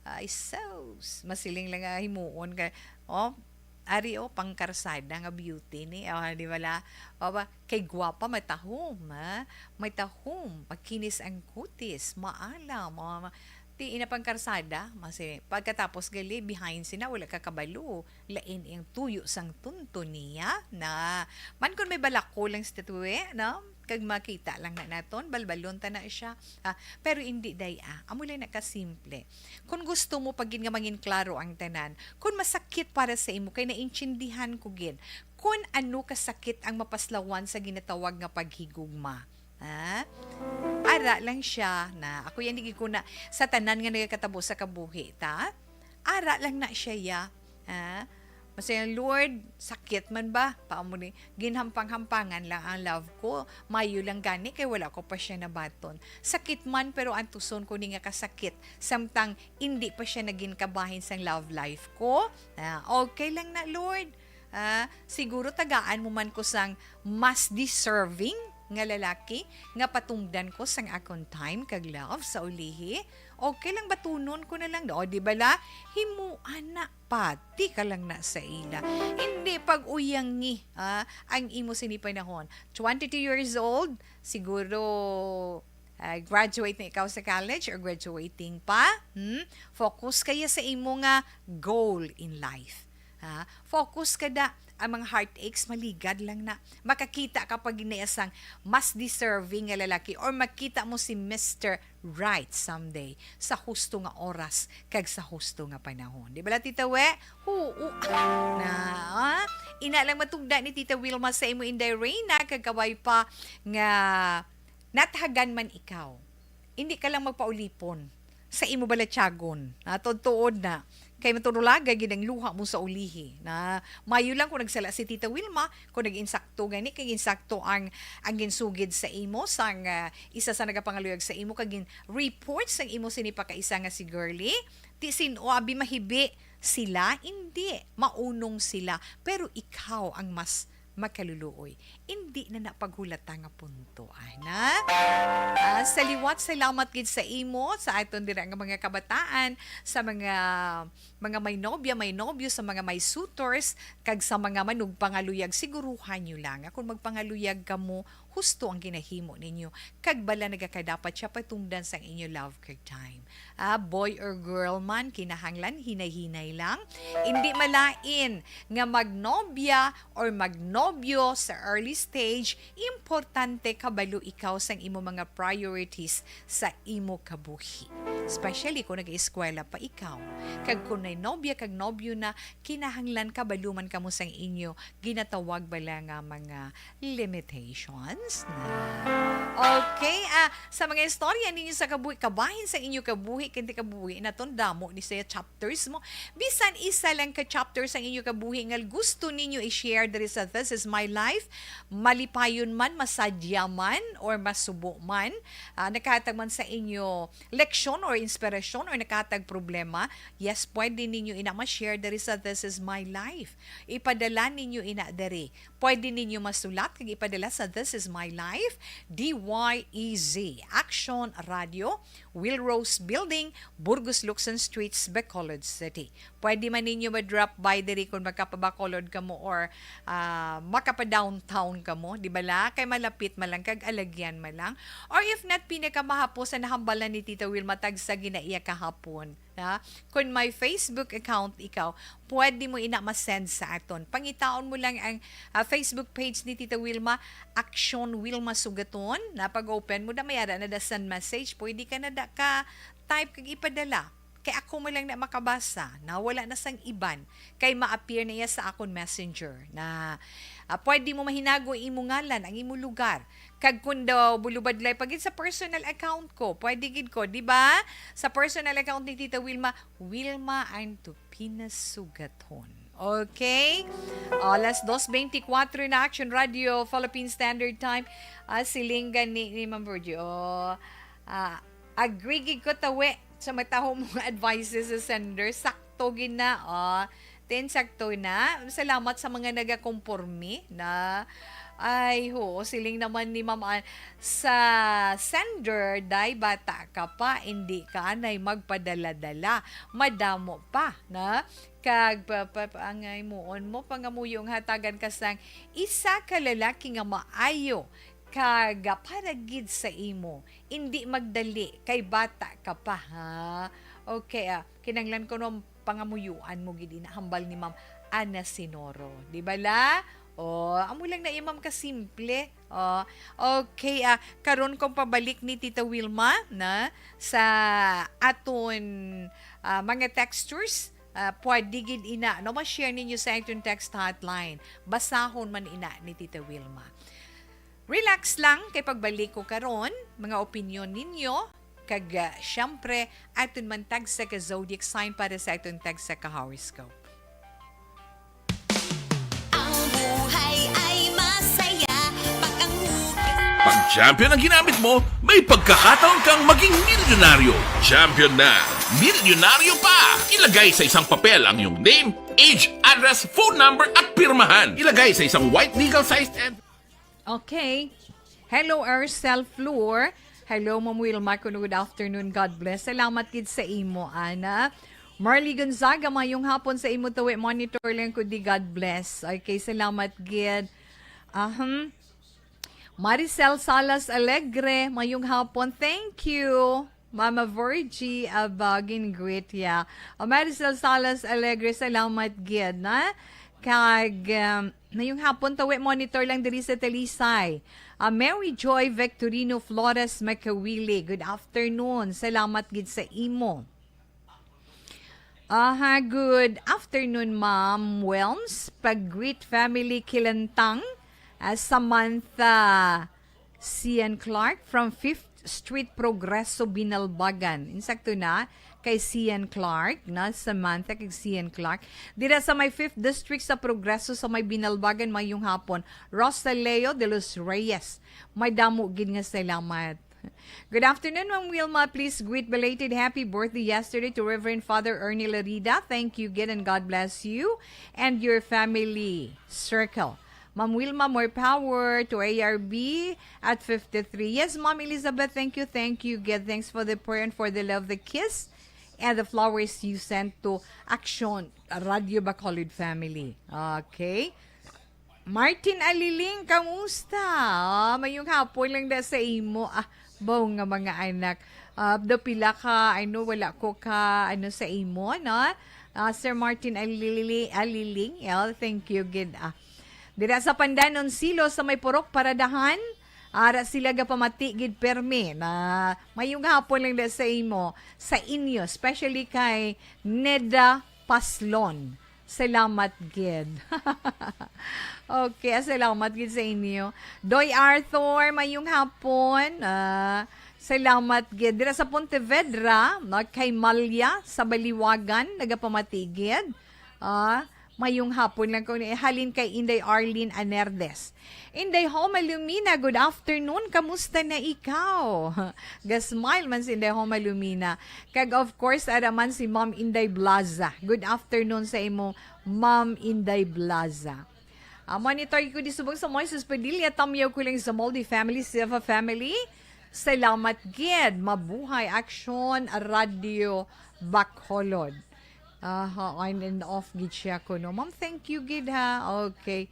Ay, sus, masiling lang nga himuon ka. Oh, ari, oh, pangkarsada nga beauty ni. Oh, di bala? O ba, kay gwapa, matahom, ha? Matahom, makinis ang kutis, maalam, oh, ma-, ti ina pangkarsada, masi-, pagkatapos gali, behind sina, wala ka kabalo. Lain ang tuyo sang tunto niya na. Man kun may balako lang sa tatuwe, no? Kag makita lang na naton, balbalon ta na siya. Ah, pero hindi, day, ah. Amo lang na kasimple. Kun gusto mo pa gid nga mangin klaro ang tanan, kun masakit para sa imo, kay naintindihan ko gid kun ano kasakit ang mapaslawan sa ginatawag nga paghigugma. Ha? Ara lang siya na, ako yan, di gid ko na, sa tanan nga nagakatabo sa kabuhi, ta? Ara lang na siya, ya. Ha? Masaya, "Lord, sakit man ba?" Paamo ni, "Ginhampang-hampangan lang ang love ko. Mayo lang gani kay wala ko pa siya nabaton. Sakit man, pero antuson ko ni nga kasakit. Samtang indi pa siya nagin kabahin sang love life ko. Ah, okay lang na, Lord. Ah, siguro tagaan mo man ko sang mas deserving nga lalaki nga patungdan ko sang akon time kag love sa ulihi. Okay lang, batunon ko na lang." O, di bala? Himuan na, pati ka lang na sa ila. Hindi pag-uyangi, ah, ang imo sini panahon. Twenty-two years old, siguro, ah, graduate na ikaw sa college or graduating pa. Hmm? Focus kaya sa imo nga goal in life. Ha? Focus ka da. Ang mga heartaches, maligad lang na. Makakita ka pa gid na sang mas deserving nga lalaki, or makita mo si Mister Right someday sa husto nga oras kag sa husto nga panahon. Di bala, Tita We? Huo. Na, ah? Ina lang matugda ni Tita Wilma sa imo, Inday Reyna, kag kabay pa nga nathagan man ikaw. Hindi ka lang magpaulipon sa imo balatyagon. Ah, tuod-tuod na. Kay maturulaga gid ang luha mo sa ulihi. Na mayo lang kung nagsala si Tita Wilma, kung nag-insakto gani, kay insakto ang, ang ginsugid sa imo sang, ah, isa sa nagapangaluyag sa imo, kag gin-report sang imo sini pakaisa nga si Girly. Ti sin-o, abi, mahibi sila? Indi. Maunong sila. Pero ikaw ang mas makaluluoy. Indi na na paghulata nga punto, ana. Ah, sa liwat, salamat gid sa imo, sa aton dira nga mga kabataan, sa mga, mga may nobya, may nobyo, sa mga may suitors, kag sa mga manugpangaluyag. Siguruhan nyo lang nga kung magpangaluyag kamo, husto ang ginahimo ninyo, kag bala nagakadapat siya patungdan sang inyo love kag time. Ah, boy or girl man, kinahanglan hinay-hinay lang. Indi malain nga magnobya or magnobyo sa early stage, importante kabalo ikaw sang imo mga priorities sa imo kabuhi. Especially kung nag-eskwela pa ikaw. Kag kung may nobya kag nobyo na, kinahanglan kabalo man kamo sang inyo ginatawag bala nga mga limitations na. Okay, ah, sa mga istorya ninyo sa kabuhi, kabahin sa inyo kabuhi, kinti kabuhi naton, damo ni siya chapters mo. Bisan isa lang ka chapter sa inyo kabuhi nga gusto ninyo i-share diri sa This Is My Life, malipayon man, masadya man, or masubo man, ah, nakahatag man sa inyo leksyon or inspirasyon or nakahatag problema, yes, pwede ninyo ina ma-share diri sa This Is My Life. Ipadala ninyo ina diri. Pwede ninyo masulat kag ipadala sa This Is My Life, D Y E Z, Action Radio, Will Rose Building, Burgos Luxon Streets, Bacolod City. Pwede man ninyo ma-drop by diri kung makapabacolod kamo or, ah, makapa-downtown kamo, di bala? Kay malapit man lang kag alagyan man lang. Or if not, pinakamahapo sa nahambalan ni Tita Wilma, tagsa ginaiya kahapon. Na, kung may Facebook account ikaw, pwede mo ina ma-send sa aton. Pangitaon mo lang ang, ah, Facebook page ni Tita Wilma, Action Wilma Sugaton. Na pag-open mo, da may ara na da send message. Pwede ka na da ka type kag ipadala. Kay ako mo lang na makabasa, na wala na sang iban. Kay ma-appear na iya sa akon messenger. Na, ah, pwede mo mahinago ang imo ngalan, ang imo lugar. Kag kung daw bulubadlay pa gid sa personal account ko, pwede gid ko, di ba? Sa personal account ni Tita Wilma, Wilma Antupina Sugaton. Okay? Alas dos veinticuatro na, Action Radio, Philippine Standard Time. Ah, siling gani ni Ma'am Virgie, oh, ah, agree gid ko, tawi, sa mataho mong advices sa sender. Sakto gid na, oh. Ten, sakto na. Salamat sa mga nagakomporme na. Ay, ho, siling naman ni Ma'am Ann, sa sender, day, bata ka pa, hindi ka anay magpadala-dala. Madamo pa, na? Kag pa, pa, pa, ang imuon mo, pangamuyo nga hatagan ka sang isa ka lalaki nga maayo, kag para gid sa imo, indi magdali, kay bata ka pa, ha? Okay, ah, kinanglan ko no pangamuyuan mo gid ina, hambal ni Ma'am Ana Sinoro. Di ba la? Oh, amo lang na iya, Ma'am, kasimple. Oh, okay, ah, karon kung pabalik ni Tita Wilma na sa aton, ah, mga textures, ah, pwede gid ina, no, ma-share ninyo sa aton text hotline. Basahon man ina ni Tita Wilma. Relax lang, kay pagbalik ko karon, mga opinyon ninyo, kag, ah, syempre, aton man tagsa ka zodiac sign para sa aton tagsa ka horoscope. Ang buhay ay masaya pag ang hugis. Pag champion ang ginamit mo, may pagkakataon kang maging milyonaryo. Champion na milyonaryo pa! Ilagay sa isang papel ang iyong name, age, address, phone number, at pirmahan. Ilagay sa isang white legal size envelope. Okay. Hello, Ercel Flor. Hello, Ma'am Wilma. Kuno, good afternoon. God bless. Salamat gid sa imo, ana. Marley Gonzaga, mayong hapon sa imo, tawi. Monitor lang ko di. God bless. Okay, salamat gid. Aham. Maricel Salas Alegre, mayong hapon. Thank you. Mama Virgie, a bag-o nga greet, ya. O, Maricel Salas Alegre, salamat gid, na. Kag, um, mayong hapon, tawi, monitor lang diri sa Talisay. Ah, Mary Joy Victorino Flores Macawili, good afternoon. Salamat gid sa imo. Aha, good afternoon, Ma'am Wilms. Pag-greet family Kilantang, ah, Samantha Sian Clark from Fifth Street, Progreso, Binalbagan. Insakto na kay Sian Clark, na Samantha kag Sian Clark. Dira sa may Fifth District sa Progreso sa may Binalbagan, mayong hapon. Rosaleo de los Reyes, may damo gid nga salamat. Good afternoon, Ma'am Wilma. Please greet belated happy birthday yesterday to Reverend Father Ernie Larida. Thank you gid and God bless you and your family circle. Ma'am Wilma, more power to A R B at fifty-three. Yes, Ma'am Elizabeth, thank you, thank you gid. Thanks for the prayer and for the love, the kiss, and the flowers you sent to Action Radio Bacolod family. Okay. Martin Aliling, kamusta? Ah, mayong hapon lang da sa imo. Ah, baw nga mga anak. Ah, do pila ka, ano, wala ko ka, ano, sa imo, no? Ah, Sir Martin Alili-, Aliling, oh, thank you gid. Ah, dira sa Pandanon Silo sa may Purok Paradahan, ara sila gapamati gid permi na mayong hapon lang da sa imo, sa inyo, especially kay Neda Paslon. Salamat gid. Okay, ah, salamat gid sa inyo. Doy Arthur, mayong hapon. Ah, salamat gid. Dira sa Pontevedra, no, kay Malia sa Baliwagan, nagapamati gid. Ah, mayong hapon lang ko ni halin kay Inday Arlene Anerdes. Inday Homa Lumina, good afternoon. Kamusta na ikaw? Ga-smile man si Inday Homa Lumina. Kag of course, ara man si Ma'am Inday Blaza. Good afternoon sa imo, Ma'am Inday Blaza. Ah, monitor ko di subong sa Moises Padilla, Tamyaw Kuling sa Moldy Family, Silva Family. Salamat gid. Mabuhay Action Radio Bacolod. Aha, on and off gid siya ko, no? Ma'am, thank you gid, ha. Okay.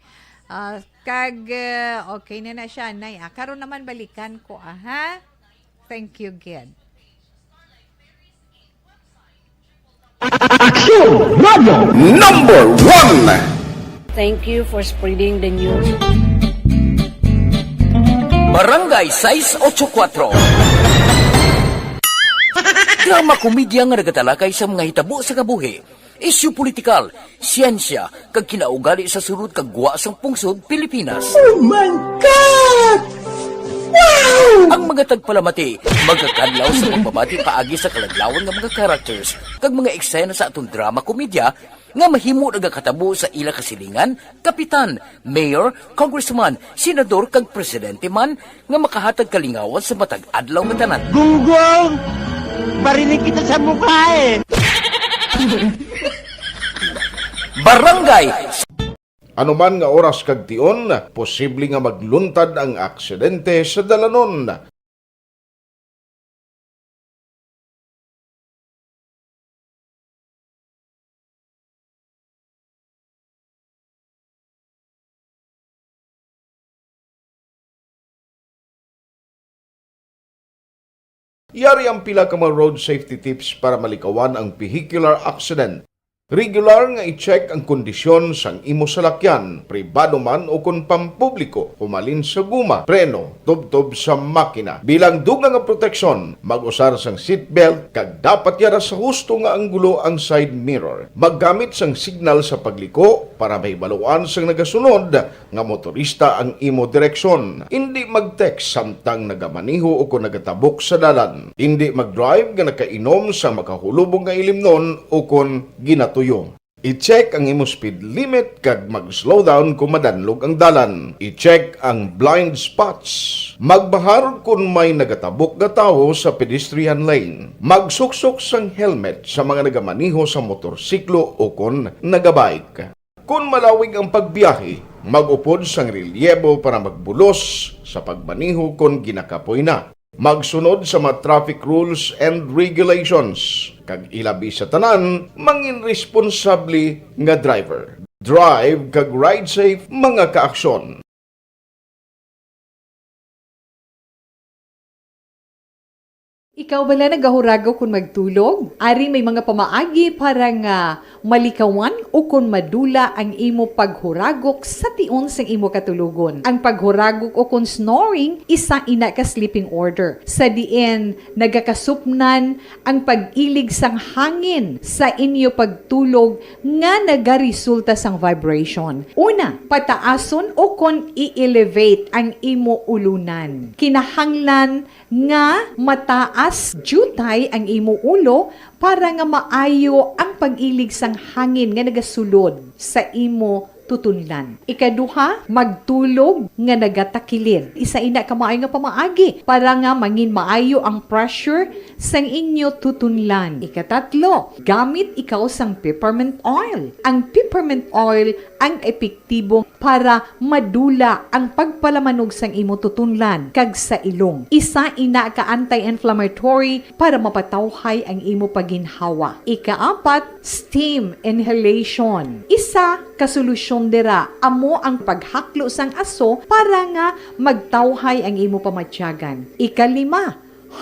Ah, kag, eh, okay na na siya, Nay. Ah, karon naman balikan ko, ah, ha? Thank you gid. Aksyon Radio Number One. Thank you for spreading the news. Barangay sais ocho kuwatro. Drama komedya nga nagatalakay sa mga hitabo sa kabuhi, isyu politikal, siyensya, kag kinaugali sa sulod kag gwa sang pungsod Pilipinas. Oh my God! Wow! Ang mga tagpalamati magakadlaw sa pagbabati paagi sa kaladlawan nga mga characters kag mga eksena sa aton drama komedya nga mahimo nagakatabo sa ila kasilingan, kapitan, mayor, congressman, senador, kag presidente man nga makahatag kalingawan sa matag adlaw nga tanan. Gunggong! Barinig kita sa mukha eh! Barangay Anuman nga oras kag tion, posible nga magluntad ang aksidente sa dalanon. Yari ang pila ka mga road safety tips para malikawan ang vehicular accident. Regular nga i-check ang kondisyon sang imo salakyan, pribado man o kon pampubliko, humalin sa guma, preno, tubtob sa makina. Bilang dugang nga proteksyon, mag-usar sang seatbelt kag dapat yara sa husto nga anggulo ang side mirror. Maggamit sang signal sa pagliko para mahibaluan sang nagasunod nga motorista ang imo direksyon. Indi mag-text samtang nagamaneho o kon nagatabok sa dalan. Indi mag-drive nga nakainom sa makahulubong nga ilimnon o kon ginatuyo. I-check ang imo speed limit kag mag-slow down kon madanlog ang dalan. I-check ang blind spots. Magbahar kon may nagatabok nga tawo sa pedestrian lane. Magsuksok sang helmet sa mga nagamaneho sa motorsiklo o kon nagabike. Kon malawig ang pagbiyahe, mag-upod sang relyebo para magbulos sa pagmaneho kon ginakapoy na. Magsunod sa mga traffic rules and regulations, kag ilabi sa tanan, mangin responsable nga driver. Drive kag ride safe, mga kaaksyon. Ikaw bala nagahuragok kon magtulog? Ari may mga pamaagi para nga malikawan o kon madula ang imo paghuragok sa tion sang imo katulogon. Ang paghuragok o kon snoring, isa ina ka sleeping order, sa diin nagakasupnan ang pag-ilig sang hangin sa inyo pagtulog nga nagaresulta sang vibration. Una, pataason o kon i-elevate ang imo ulunan. Kinahanglan nga mataas diutay ang imo ulo para nga maayo ang pag-ilig sang hangin nga nagasulod sa imo tutunlan. Ikaduha, magtulog nga nagatakilid. Isa ina ka maayo nga pamaagi para nga mangin maayo ang pressure sang inyo tutunlan. Ikatatlo, gamit ikaw sang peppermint oil. Ang peppermint oil ang epektibo para madula ang pagpalamanog sang imo tutunlan kag sa ilong. Isa ina ka anti-inflammatory para mapatawhay ang imo pagginhawa. Ikaapat, steam inhalation. Isa ka solusyon dira amo ang paghaklo sang aso para nga magtawhay ang imo pamatyagan. Ikalima,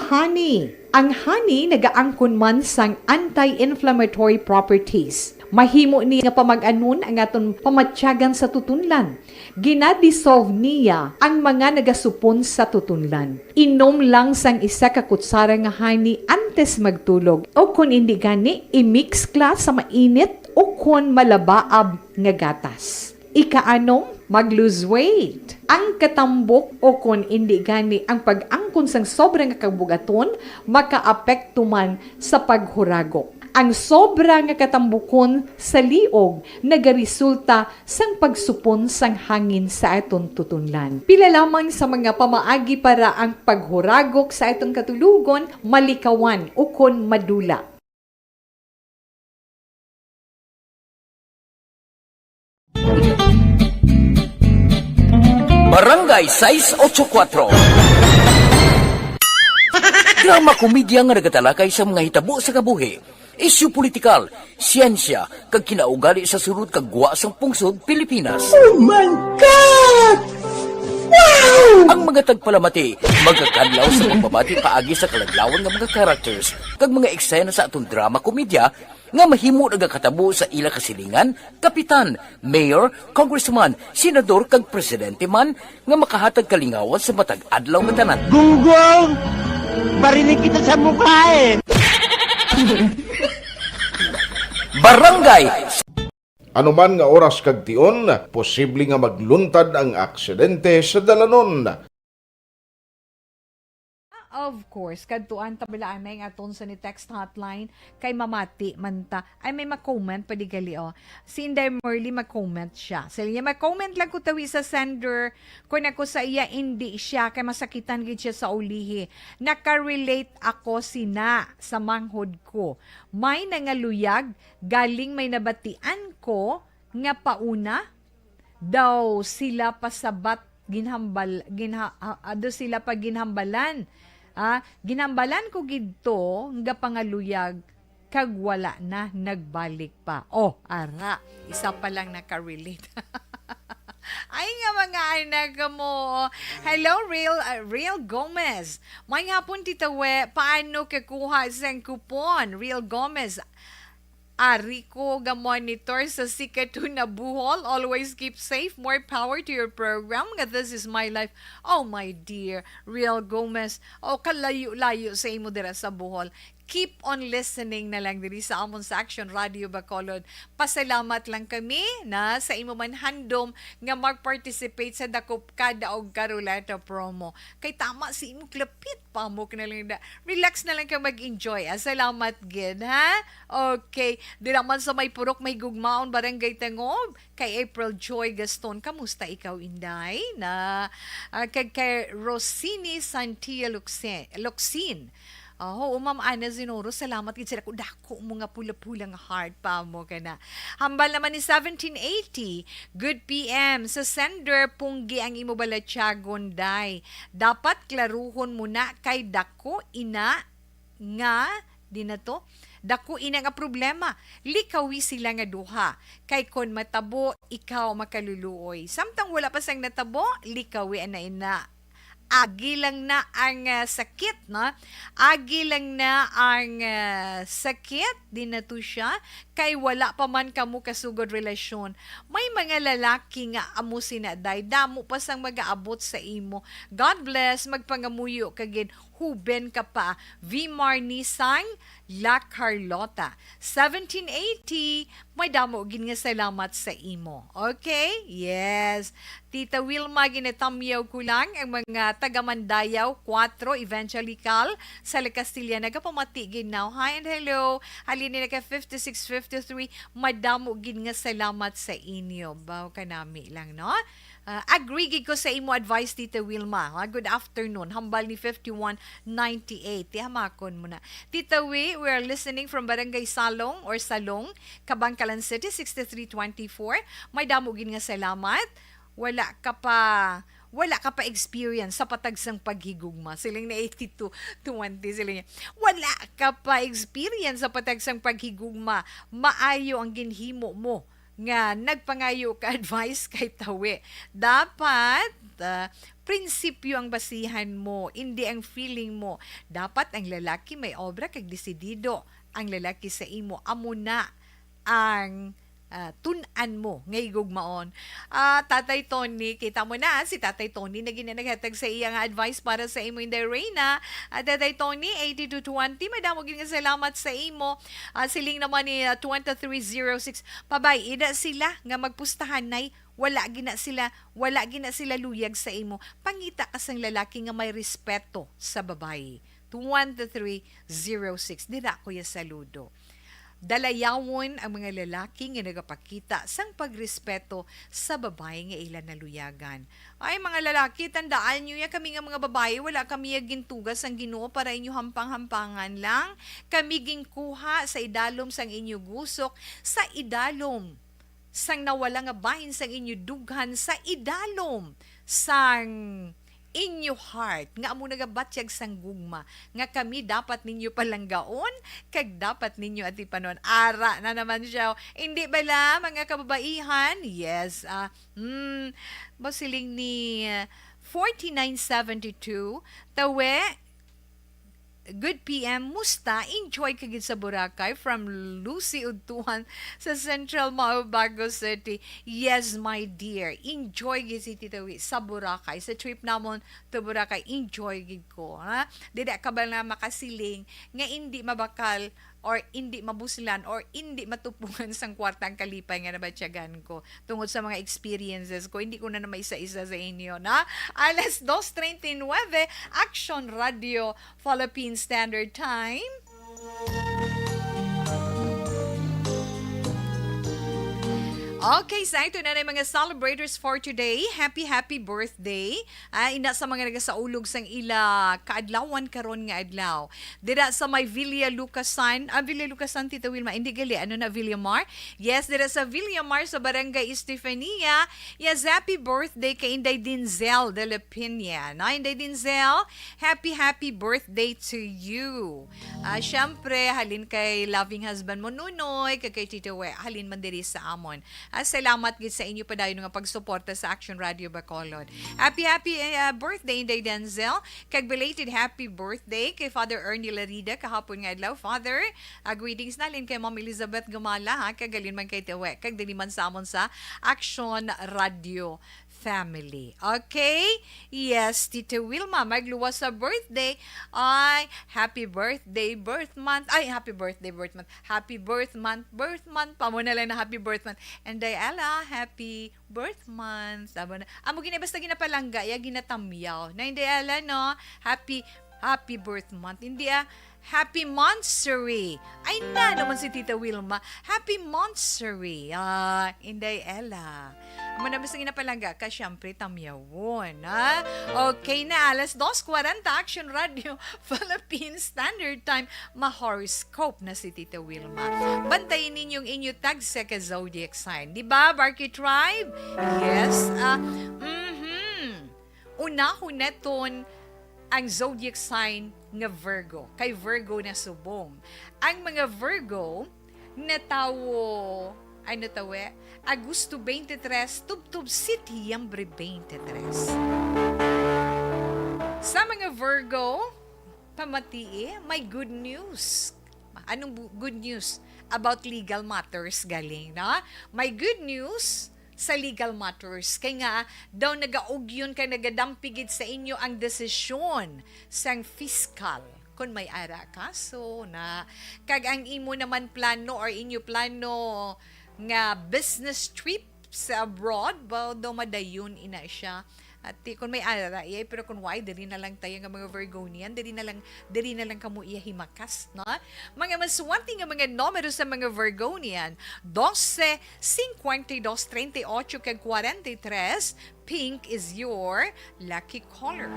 honey. Ang honey nagaangkon man sang anti-inflammatory properties. Mahimo ni nga pamag-anon ang aton pamatyagan sa tutunlan. Gina-dissolve niya ang mga nagasupon sa tutunlan. Inom lang sang isa ka kutsara nga honey antes magtulog, o kon indi gani, i-mix kla sa mainit o kon malabaab nga gatas. Ikaanom, mag-lose weight. Ang katambok o kon indi gani ang pag-angkon sang sobra nga kabugaton makaapekto man sa paghuragok. Ang sobra nga katambukon sa liog nagaresulta sang pagsupon sang hangin sa aton tutunlan. Pila lamang sa mga pamaagi para ang paghuragok sa aton katulogon malikawan ukon madula. Barangay sais ocho kuwatro. Drama komedya nga nagatalakay sa mga hitabo sa kabuhi, isyu politikal, siyensya, kag kinaugali sa sulod kag gwa sang pungsod Pilipinas. Oh my God! Ang mga tagpalamati magakadlaw sa pagbabati paagi sa kalaglawan nga mga characters kag mga eksena sa atong drama komedya nga mahimo nagakatabo sa ila kasilingan, kapitan, mayor, congressman, senador kag presidente man nga makahatag kalingawan sa matag adlaw nga tanan. Gunggong! Barinig kita sa mukha eh! Barangay Ano man nga oras kag tion, posible nga magluntad ang aksidente sa dalanon. Of course, kadtuan ta bala anay nga aton sa ni text hotline kay mamati man ta. Ay, may ma-comment pa di gali, oh. Si Inday Merly ma-comment siya. Sa iya, ma-comment lang ko tawi sa sender, kung ako sa iya, hindi siya, kay masakitan gid siya sa ulihi. Nakarelate ako sina sa manghod ko. May nangaluyag, galing may nabatian ko nga pauna daw sila pasabat ginhambal ginha, ah, ado sila pa ginhambalan. Ah, ginhambalan ko gid to nga pangaluyag kag wala na nagbalik pa. Oh, ara, isa pa lang nakarelate. Ay nga mga anak mo. Hello, Real, uh, Real Gomez. May hapon, Tita We. Paano kakuha sang kupon? Real Gomez. Ari ko ga-monitor sa Sikatuna, Bohol. Always keep safe. More power to your program. Nga This is my life. Oh, my dear. Real Gomez. Oh, kalayo-layo sa imo dira sa Bohol. Keep on listening na lang diri sa amon sa Action Radio Bacolod. Pasalamat lang kami na sa imo man handom nga mag-participate sa Dakop Kada og Karuleta promo. Kay tama si imo klapit, pamok na lang da. Relax na lang ka mag-enjoy. Ah, salamat gid, ha? Okay. Dira man sa may Purok Mahigugmaon, Barangay Tangob, kay April Joy Gaston. Kamusta ikaw, Inday? Na, ah, kag kay Rosini Santia Luxin. Luxin. Oh, Ma'am Ana Zinoro, salamat gid sa dako-dako mo nga pula-pula nga heart pa mo kana. Hambal naman ni seventeen eighty, good P M. Sa sender, punggi ang imo balatyagon, day. Dapat klaruhon mo na kay dako ina nga, di na to, dako ina nga problema. Likawi sila nga duha. Kay kon matabo, ikaw makaluluoy. Samtang wala pa sang natabo, likawi ana ina. Agi lang na ang, ah, sakit, no? Agi lang na ang, ah, sakit, di na to siya, kay wala pa man kamo kasugod relasyon. May mga lalaki nga amo sina, day, damo pa sang magaabot sa imo. God bless, magpangamuyo ka gid, huben ka pa. Vimar Nisang, La Carlota. Seventeen eighty, may damo gid nga salamat sa imo. Okay? Yes. Tita Wilma Ginatamyaw ko lang ang mga taga Mandayaw, kuwatro, Evangelical, sa La Castilla, nagapamati gid now. Hi and hello. Halin nila ka fifty-six fifty-three, madamo gid nga salamat sa inyo. Baw kanami lang, no? Ah, agree gid ko sa imo advice, Tita Wilma. Ah, good afternoon. Hambal ni fifty-one ninety-eight. Tihamakon mo na. Tita Wi, we are listening from Barangay Salong or Salong, Kabankalan City, sixty-three twenty-four. May damo gid nga salamat. Wala ka pa, wala ka pa experience sa patagsang paghigugma. Siling na eighty-two twenty, siling niya. Wala ka pa experience sa patagsang paghigugma. Maayo ang ginhimo mo nga nagpangayo ka advice kay tawi. Dapat, ah, prinsipyo ang basihan mo, hindi ang feeling mo. Dapat ang lalaki may obra kag desidido. Ang lalaki sa imo, amo na ang, ah, tun-an mo nga higugmaon. Ah, Tatay Tony, kita mo na, si Tatay Tony na gina naghatag sa iya nga advice para sa imo, Inday Reyna. Ah, Tatay Tony, eighty-two twenty, madamo gid nga salamat sa imo. Ah, siling naman ni, ah, twenty-three zero six, pabay-i na sila nga magpustahan, nay. Wala gina sila, wala gina sila luyag sa imo. Pangita ka sang lalaki nga may respeto sa babayi. Twenty-three zero six. Dira, Kuya Saludo. Dalayawon ang mga lalaki nga nagapakita sang pagrespeto sa babayi nga ila naluyagan. Ay, mga lalaki, tandaan niyo ya, kami nga mga babayi, wala kami ya gintuga sang Ginoo para inyo hampang-hampangan lang. Kami ginkuha sa idalom sang inyo gusok, sa idalom sang nawala nga bahin sang inyo dughan, sa idalom sang inyo heart, nga amo nagabatyag sang gugma, nga kami dapat ninyo palanggaon, kag dapat ninyo atipanon. Ara na naman siya. Hindi bala, mga kababaihan? Yes, ah, hmm, ba siling ni, ah, forty-nine seventy-two, Tawe, good P M, musta? Enjoy ka gid sa Boracay? From Lucy Udtuhan sa Central Mao, Bago City. Yes, my dear. Enjoy gid si Tita Wi sa Boracay. Sa trip namon to Boracay, enjoy gid ko, ha? Dida ka ba na makasiling nga indi mabakal or indi mabuslan or indi matupungan sang kwarta ang kalipay nga nabatyagan ko tungod sa mga experiences ko? Hindi ko na na maisa-isa sa inyo, na? Alas dos treinta y nueve, Action Radio, Philippine Standard Time. Okay, sa ito na na mga celebrators for today. Happy, happy birthday. Ah, ina sa mga nagasaulog sang ila kaadlawan karon nga adlaw. Dira sa may Villa Lucasan, ah, Villa Lucasan, Tita Wilma, hindi gali, ano na, Villamar? Yes, dira sa Villamar, sa Barangay Estefania. Yes, happy birthday kay Inday Denzel de la Peña. No, Inday Denzel, happy, happy birthday to you. Ah, syempre, halin kay loving husband mo, Nunoy, kag kay Tito We, halin man diri sa amon. Ah, salamat gid sa inyo padayon nga pagsuporta sa Action Radio Bacolod. Happy, happy, eh, ah, birthday, Inday Denzel. Kag belated happy birthday kay Father Ernie Larida kahapon nga adlaw. Father, ah, greetings nalin kay Ma'am Elizabeth Gumala, ha, kag halin man kay Tito We, kag diri man sa amon sa Action Radio family. Okay? Yes, Tito Wilma, magluwas sa birthday. Ay, happy birthday, birth month. Ay, happy birthday, birth month. Happy birth month, birth month. Pamo na lang na happy birth month. And Diana, happy birth month. Amo na. Amo gina, basta ginapalangga, ya ginatamyaw. Na hindi ala, no? Happy, happy birth month. Hindi, ah, happy monthsary. Ay na naman si Tita Wilma. Happy monthsary. Ah, Inday Ella. Amo na, basta ginapalangga ka, syempre, tamyawon, ha? Okay na, alas dos kwarenta, Action Radio, Philippine Standard Time. Ma-horoscope na si Tita Wilma. Bantayin ninyong inyo tagsa ka zodiac sign. Di ba, Barky Tribe? Yes. Ah, mhm. Unahon naton ang zodiac sign nga Virgo. Kay Virgo na subong. Ang mga Virgo na tawo, ano tawe? Agosto twenty-three, tubtob Setyembre twenty-three. Sa mga Virgo, pamatii, may good news. Anong bu-, good news? About legal matters galing, no? May good news sa legal matters. Kay nga, daw nagaugyon kay nagadampigid sa inyo ang desisyon sang fiscal. Kung may ara kaso na, kag ang imo naman plano or inyo plano nga business trip sa abroad, ba, daw madayon ina siya. At ti-, kung may ara, iyay, pero kung why, diri na lang tayo nga mga Virgonian, diri na lang, diri na lang kamo iya himakas, no? Mga maswerte nga mga numero sa mga Virgonian, dose, cincuenta y dos, treinta y ocho, kag kwarenta y tres, pink is your lucky color.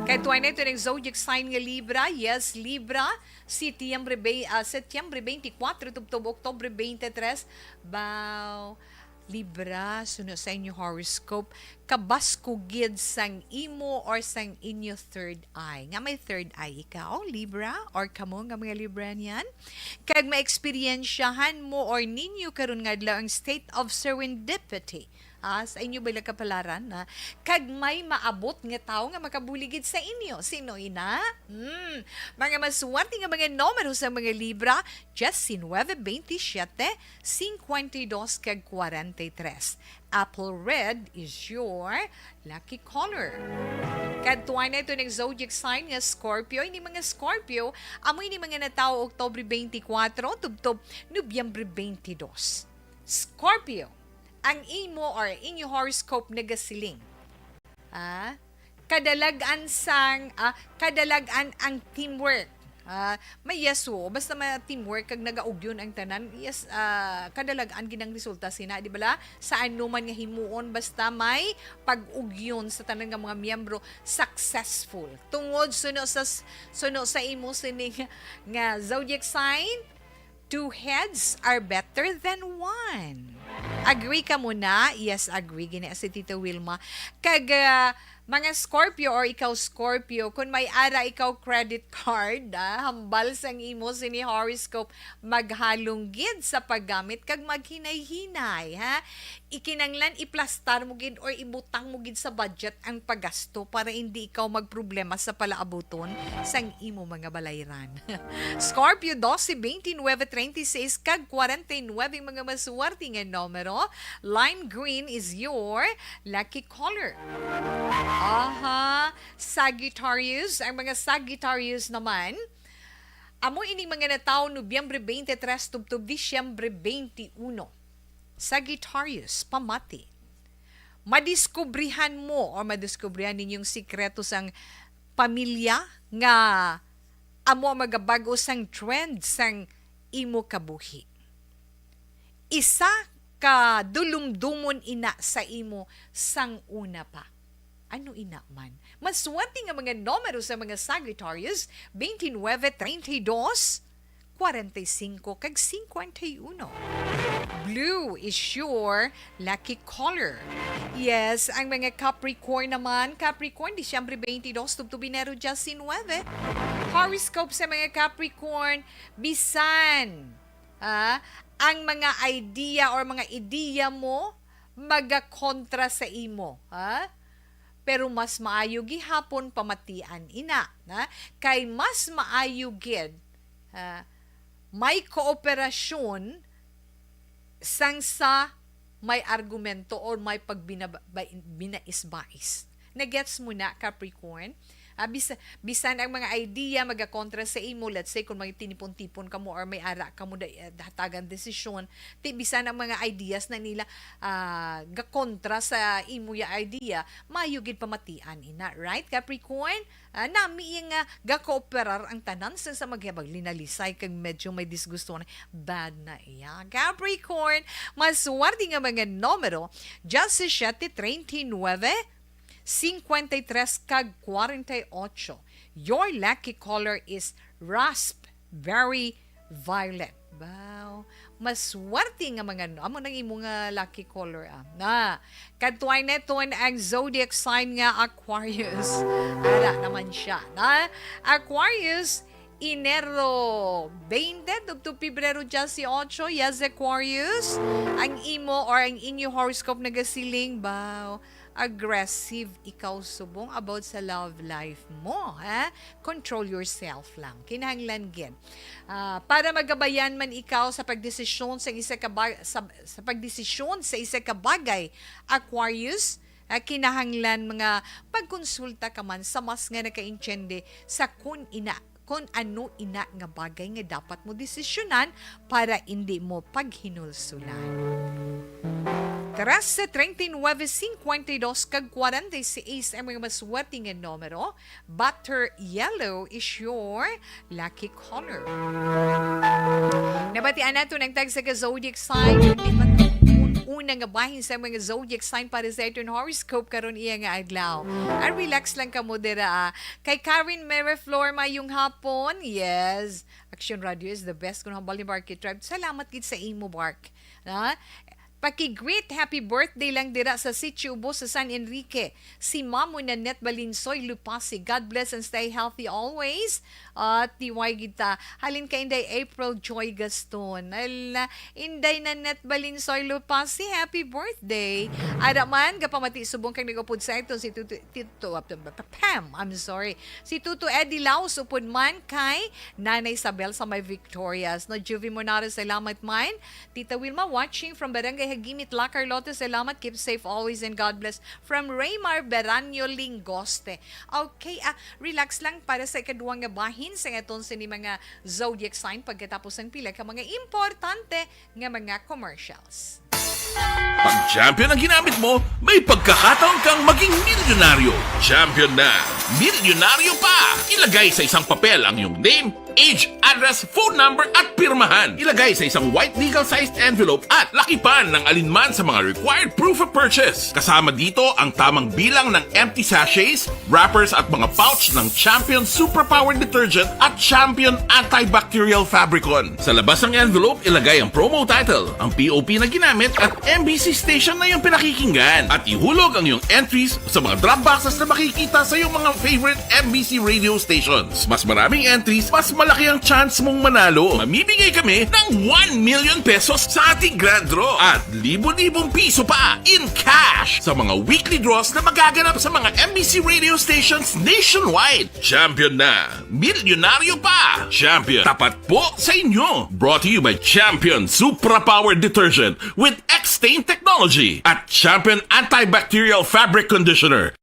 Kay tuway na ito ng zodiac sign nga Libra. Yes, Libra, Setyembre, be-, ah, Setyembre twenty-four, tubtob Oktobre twenty-three. Baw, Libra, suno sa inyo horoscope, kabasko gid sang imo or sang inyo third eye. Nga may third eye ikaw, Libra, or kamo nga mga Libra niyan? Kag maeksperiensyahan mo or ninyo karon nga adlaw ang state of serendipity. Ah, sa inyo bala kapalaran, na kag may maabot nga tawo nga makabuligid sa inyo. Sino ina? Hmm, mga maswerte nga mga numero sa mga Libra, diecinueve, veintisiete, cincuenta y dos, kag kwarenta y tres. Apple red is your lucky color. Kadtuan na ito ng zodiac sign nga Scorpio. Ini mga Scorpio, amo ini mga natawo Oktobre twenty-four, tubtob Nobyembre twenty-two. Scorpio, ang imo or inyo horoscope nagasiling. Ah, kadalag-an sang, ah, kadalag-an ang teamwork. Ah, may yes, oo. Basta may teamwork kag nagaugyon ang tanan, yes, ah, kadalag-an gid ang resulta sina, di bala? Sa ano man nga himuon, basta may pag-ugyon sa tanan nga mga miyembro, successful. Tungod suno sa s-, suno sa imo sining nga zodiac sign, two heads are better than one. Agree ka mo na? Yes, agree gini si Tita Wilma. Kag, ah, mga Scorpio or ikaw Scorpio, kung may ara ikaw credit card, ah, hambal sang imo sini horoscope, maghalong gid sa paggamit kag maghinay-hinay, ha? ikinanglan iplastar mo gid or ibutang mo gid sa budget ang paggasto para hindi ikaw magproblema sa palaabuton sang imo mga balayran. Scorpio, dose, twenty-nine, treinta y seis, kag kwarenta y nuebe ang mga maswerte nga numero. Lime green is your lucky color. Aha, Sagittarius, ang mga Sagittarius naman, amo ining mga natawo Nobyembre twenty-three tubtob Disyembre twenty-one. Sagittarius, pamati. Madiskubrihan mo o madiskubrihan ninyong sikreto sang pamilya nga amo ang magabag-o sang trend sang imo kabuhi. Isa ka dulumdumon ina sa imo sang una pa. Ano ina man? Maswerte nga mga numero sa mga Sagittarius, twenty-nine, treinta y dos, kwarenta y cinco, kag cincuenta y uno. Blue is your lucky color. Yes, ang mga Capricorn naman, Capricorn, Disyembre twenty-dos, tubtob Enero diecinueve. Horoscope sa mga Capricorn, bisan, ah, ang mga idea or mga ideya mo magakontra sa imo, ha? Pero mas maayo gihapon pamatian ina, na? Kay mas maayo gid, ah, may kooperasyon sang sa may argumento or may pagbinaba-, binais-bais. Nagets mo na, Capricorn? Ah, bis-, bisan ang mga idea magakontra sa imo, let's say, kung may tinipon-tipon ka mo or may ara ka mo da-, eh, hatagan desisyon, ti bisan ang mga ideas na nila, ah, gakontra sa imo ya idea, mayo gid pamatian ina, right, Capricorn? Ah, nami iya nga gakooperar ang tanan sa, sa maghabag linalisay kag medyo may disgusto na bad na iya. Capricorn, maswerte nga mga numero, diyasisiete, treinta y nuebe, cincuenta y tres, kag kwarenta y ocho. Your lucky color is raspberry violet. Wow. Maswerte nga mga, amo nang imo nga lucky color, ah. Na, kadtuay neton ang zodiac sign nga Aquarius. Ara naman siya, na? Aquarius, Enero twenty, tubtob Pebrero dieciocho, yes, Aquarius. Ang imo or ang inyo horoscope nagasiling, wow, aggressive ikaw subong about sa love life mo, ha? Control yourself lang. Kinahanglan gid. Ah, para magabayan man ikaw sa pagdesisyon sa isa ka ba-, sa, sa pagdesisyon sa isa ka bagay, Aquarius, ah, kinahanglan mga pagkonsulta ka man sa mas nga nakaintindi sa kun ina, kun ano ina nga bagay nga dapat mo desisyonan para indi mo paghinulsulan. Trese, treinta y nueve, cincuenta y dos, kag kwarenta y seis ang mga maswerte nga numero. Butter yellow is your lucky color. Nabatian nato ng tag sa ka zodiac sign. Una nga bahin sa mga zodiac sign para sa iton horoscope karon iya nga adlaw. Ah, relax lang kamo dira, ah. Kay Karen Mereflor, mayong hapon. Yes. Action Radio is the best. Kung hambal ni Barky Tribe, salamat gid sa imo, Bark. Na? Paki-greet, happy birthday lang dira sa Sitio Ubos sa San Enrique. Si Mamo Nanette Balinsoy Lupasi. God bless and stay healthy always. At tiway kita. Halin kay Inday April Joy Gaston. Ala, Inday Nanette Balinsoy Lupasi, happy birthday. Ada man, gapamati subong kag nag-upod sa iton si Tutu, Tito, Pam, I'm sorry. Si Tuto Eddie Laos, upod man kay Nanay Isabel sa may Victorias. No, Juvie Monaro, salamat man. Tita Wilma watching from Barangay Hagimit, La Carlota. Salamat. Keep safe always and God bless. From Raymar Beranyo Lingoste. Okay, ah, relax lang para sa ikaduha nga bahin sa aton sini mga zodiac sign pagkatapos ng pila ka mga importante nga mga commercials. Pag champion ang ginamit mo, may pagkakataon kang maging milyonaryo. Champion na milyonaryo pa! Ilagay sa isang papel ang iyong name, age, address, phone number at pirmahan. Ilagay sa isang white legal-sized envelope at lakipan ng alinman sa mga required proof of purchase. Kasama dito ang tamang bilang ng empty sachets, wrappers at mga pouch ng Champion Superpower Detergent at Champion Antibacterial Fabricon. Sa labas ng envelope, ilagay ang promo title, ang P O P na ginamit at M B C station na iyong pinakikinggan. At ihulog ang iyong entries sa mga drop boxes na makikita sa iyong mga favorite M B C radio stations. Mas maraming entries, mas Malaki ang chance mong manalo. Mamimigay kami ng one million pesos sa ating grand draw at libo-libong piso pa in cash sa mga weekly draws na magaganap sa mga M B C radio stations nationwide. Champion na! Milyonaryo pa! Champion, tapat po sa inyo! Brought to you by Champion Supra Power Detergent with X-Stain Technology at Champion Antibacterial Fabric Conditioner.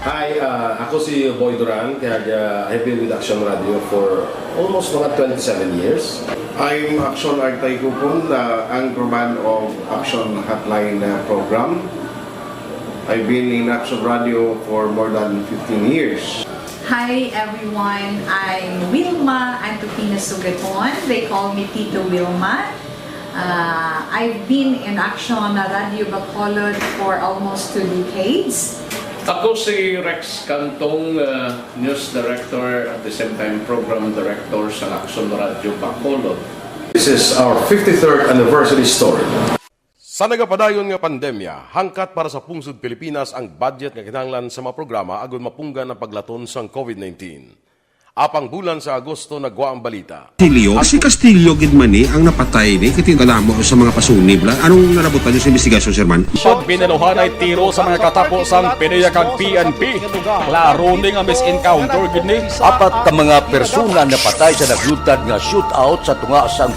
Hi, uh, ako si Boy Duran, kag uh, I've been with Action Radio for almost mga twenty-seven years. I'm Action Artay Kupon, uh, anchorman of Action Hotline uh, program. I've been in Action Radio for more than fifteen years. Hi everyone, I'm Wilma Antupina Sugaton. They call me Tito Wilma. Uh, I've been in Action Radio Bacolod for almost two decades. Ako si Rex Cantong, uh, News Director at the same time Program Director sa Action Radio Bacolod. This is our fifty-third anniversary story. Sa nagapadayon nga pandemya, hangkat para sa pungsod Pilipinas ang budget nga kinahanglan sa mga programa agud mapunggan ang paglaton sang COVID nineteen. Apang bulan sa Agosto nagwa ang balita. Castillo, si Castillo gid man ni ang napatay ni kay kadamo sa mga pasunib la. Anong nalabutan niyo sa investigasyon, Sir Man? Siya binaluhanay tiro sa mga katapo sang PDEA kag P N P. Klaro ni nga mis-encounter gid ni. Apat ka mga persona napatay sa naglutad nga shootout sa tunga sang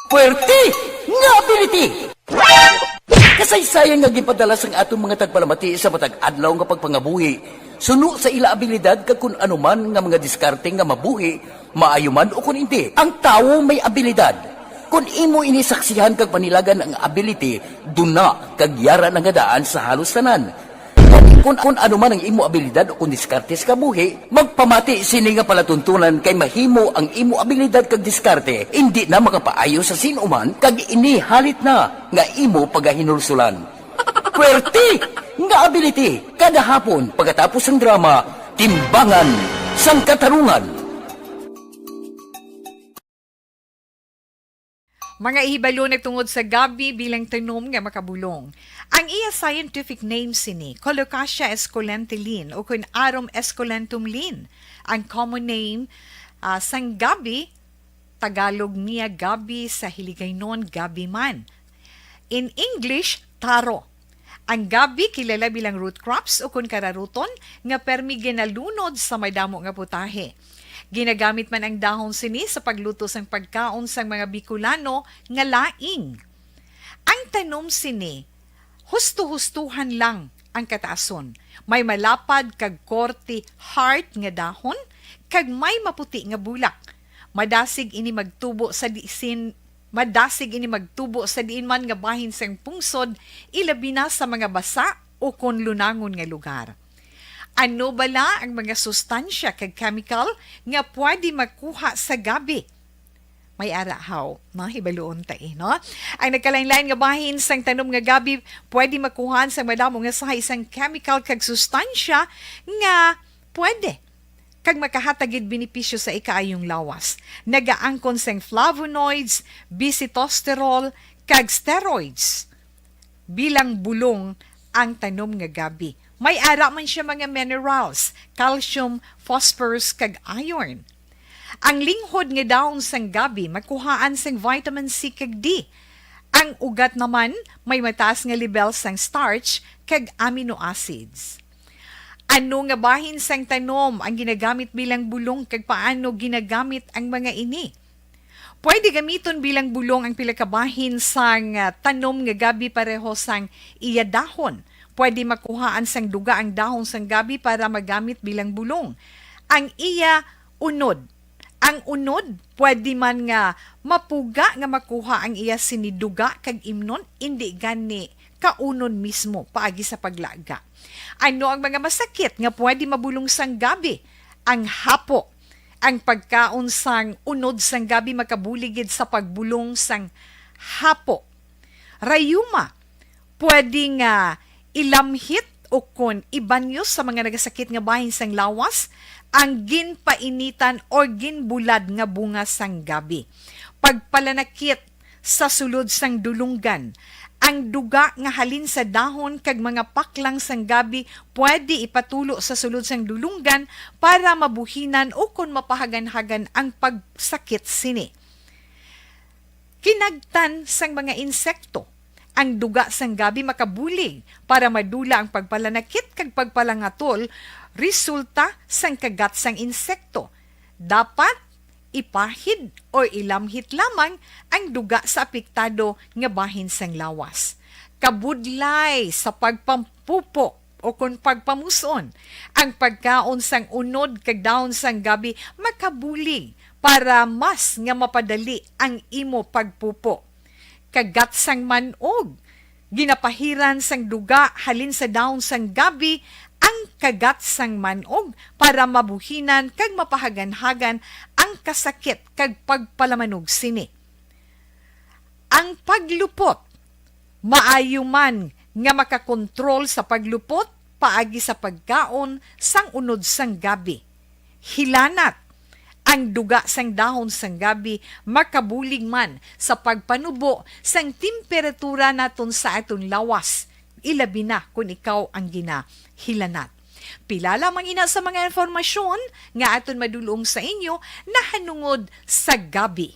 Puwerte nga ability! Kasaysayan nga ginpadala sang aton mga tagpalamati sa matag adlaw nga pagpangabuhi suno sa ila abilidad kag kun ano man nga mga diskarte nga mabuhi, maayo man o kun indi. Ang tawo may abilidad. Kun imo ini saksihan kag panilagan ang ability, duna kag yara na nga daan sa halos tanan. Kun, kun ano man ang imo abilidad o kun diskarte sa kabuhi, magpamati sini nga palatuntunan kay mahimo ang imo abilidad kag diskarte indi na makapaayo sa sin-o man kag ini halit na nga imo pagahinulsulan. Pwerte nga ability kada hapon pagkatapos sang drama, Timbangan sang Katarungan. Mga hibalo nagtungod sa gabi bilang tanom nga makabulong. Ang iya scientific name sini, Colocasia esculenta Lin, ukon Arum esculentum Lin. Ang common name, ah, sang gabi, Tagalog niya gabi, sa Hiligaynon gabi man. In English, taro. Ang gabi kilala bilang root crops ukon kararuton nga permi ginalunod sa madamo nga putahe. Ginagamit man ang dahon sini sa pagluto sang pagkaon sang mga Bicolano nga laing. Ang tanom sini, husto-hustohan lang ang kataason. May malapad kag korte heart nga dahon kag may maputi nga bulak. Madasig ini magtubo sa disin Madasig ini magtubo sa diin man nga bahin sang pungsod, ilabi na sa mga basa ukon lunangon nga lugar. Ano bala ang mga sustansya kag chemical nga pwede makuha sa gabi? May ara haw, no? Hibaluon ta, eh, no? Ang nagkalain-lain nga bahin sang tanom nga gabi pwede makuhaan sang madamo nga sahi sang chemical kag sustansya nga pwede kag makahatag gid benepisyo sa ikaayong lawas. Nagaangkon sang flavonoids, bisitosterol, kag steroids bilang bulong ang tanom nga gabi. May ara man siya mga minerals, calcium, phosphorus, kag iron. Ang linghod nga dahon sang gabi makuhaan sang vitamin C kag D. Ang ugat naman may mataas nga lebel sang starch kag amino acids. Ano nga bahin sang tanom ang ginagamit bilang bulong kag paano ginagamit ang mga ini? Pwede gamiton bilang bulong ang pila ka bahin sang, ah, tanom nga gabi pareho sang iya dahon. Pwede makuhaan sang duga ang dahon sang gabi para magamit bilang bulong. Ang iya unod. Ang unod, pwede man nga mapuga nga makuha ang iya sini duga kag imnon, indi gani kaunon mismo paagi sa paglaga. Ano ang mga masakit nga pwede mabulong sang gabi? Ang hapo. Ang pagkaon sang unod sang gabi makabulig gid sa pagbulong sang hapo. Rayuma, pwede nga ilamhit ukon ibanyos sa mga nagasakit nga bahin sang lawas ang ginpainitan or ginbulad nga bunga sang gabi. Pagpalanakit sa sulod sang dulonggan, Ang duga nga halin sa dahon kag mga paklang sang gabi pwede ipatulo sa sulod sang dulonggan para mabuhinan ukon mapahaganhagan ang pagsakit sini. Kinagtan sang mga insekto. Ang duga sang gabi makabulig para madula ang pagpalanakit kag pagpalangatol resulta sang kagat sang insekto. Dapat ipahid o ilamhit lamang ang duga sa apektado nga bahin sang lawas. Kabudlay sa pagpampupo o kon pagpamuson. Ang pagkaon sang unod kag dahon sang gabi makabulig para mas nga mapadali ang imo pagpupo. Kagat sang man-og. Ginapahiran sang duga halin sa dahon sang gabi ang kagat sang man-og para mabuhinan kag mapahaganhagan ang kasakit kag pagpalamanog sini. Ang paglupot, maayo man nga makakontrol sa paglupot paagi sa pagkaon sang unod sang gabi. Hilanat, ang duga sang dahon sang gabi makabulig man sa pagpanubo sang temperatura naton sa aton lawas, ilabi na kon ikaw ang ginahilanat. Pila lamang ina sa mga informasyon nga aton madulong sa inyo nahanungod sa gabi.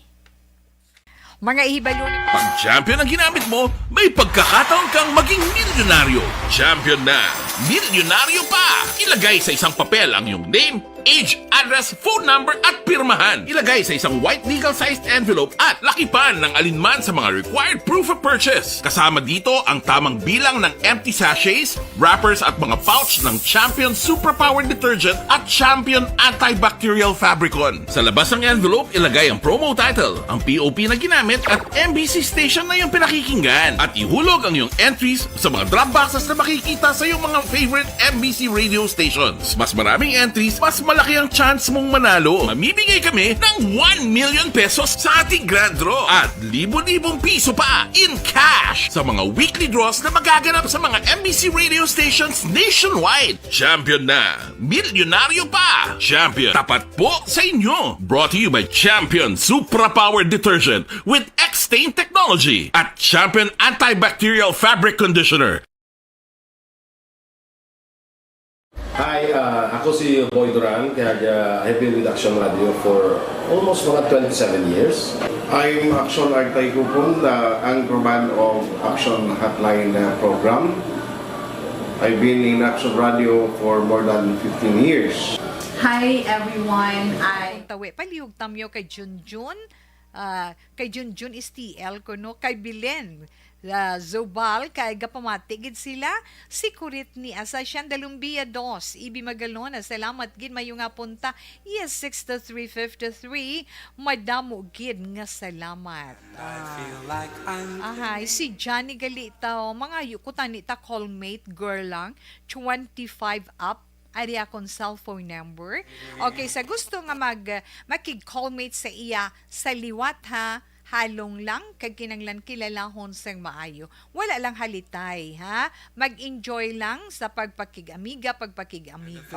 Mga ihibalo ni Pag champion ang ginamit mo, may pagkakataon kang maging milyonaryo. Champion na, milyonaryo pa! Ilagay sa isang papel ang iyong name, age, address, phone number, at pirmahan. Ilagay sa isang white legal-sized envelope at lakipan ng alinman sa mga required proof of purchase. Kasama dito ang tamang bilang ng empty sachets, wrappers, at mga pouch ng Champion Superpower Detergent at Champion Antibacterial Fabricon. Sa labas ng envelope, ilagay ang promo title, ang P O P na ginamit, at M B C station na iyong pinakikinggan. At ihulog ang iyong entries sa mga drop boxes na makikita sa iyong mga favorite M B C radio stations. Mas maraming entries, mas malaki ang chance mong manalo. Mamimigay kami ng one million pesos sa ating grand draw at libo-libong piso pa in cash sa mga weekly draws na magaganap sa mga M B C radio stations nationwide. Champion na! Milyonaryo pa! Champion, tapat po sa inyo! Brought to you by Champion Supra Power Detergent with X-Stain Technology at Champion Antibacterial Fabric Conditioner. Hi, ah, ako si Boy Duran, kag, ah, I've been with Action Radio for almost mga twenty-seven years. I'm Action Artay Kupon, the anchorman of Action Hotline, uh, program. I've been in Action Radio for more than fifteen years. Hi, everyone. I Tawi, palihog tamyo kay Junjun. Ah, kay Junjun S T L kuno, kay Belen, ah, Zobal, kay gapamati gid sila, si Kurit ni Asa, Shandalumbiya dos, Ibi Magalona, salamat gid, mayo nga punta. Yes, six to three fifty-three, madamo gid nga salamat. Ah. Ahay, si Johnny gali ta, oh, mangayo ko tani ta callmate girl lang, twenty-five up. Ari akong cellphone number. Okay, sa gusto nga mag, makig-callmate sa iya, sa liwat ha, halong lang, kag kinanglan kilalahon sang maayo. Wala lang halitay, ha? Mag-enjoy lang sa pagpakig-amiga, pagpakig-amigo.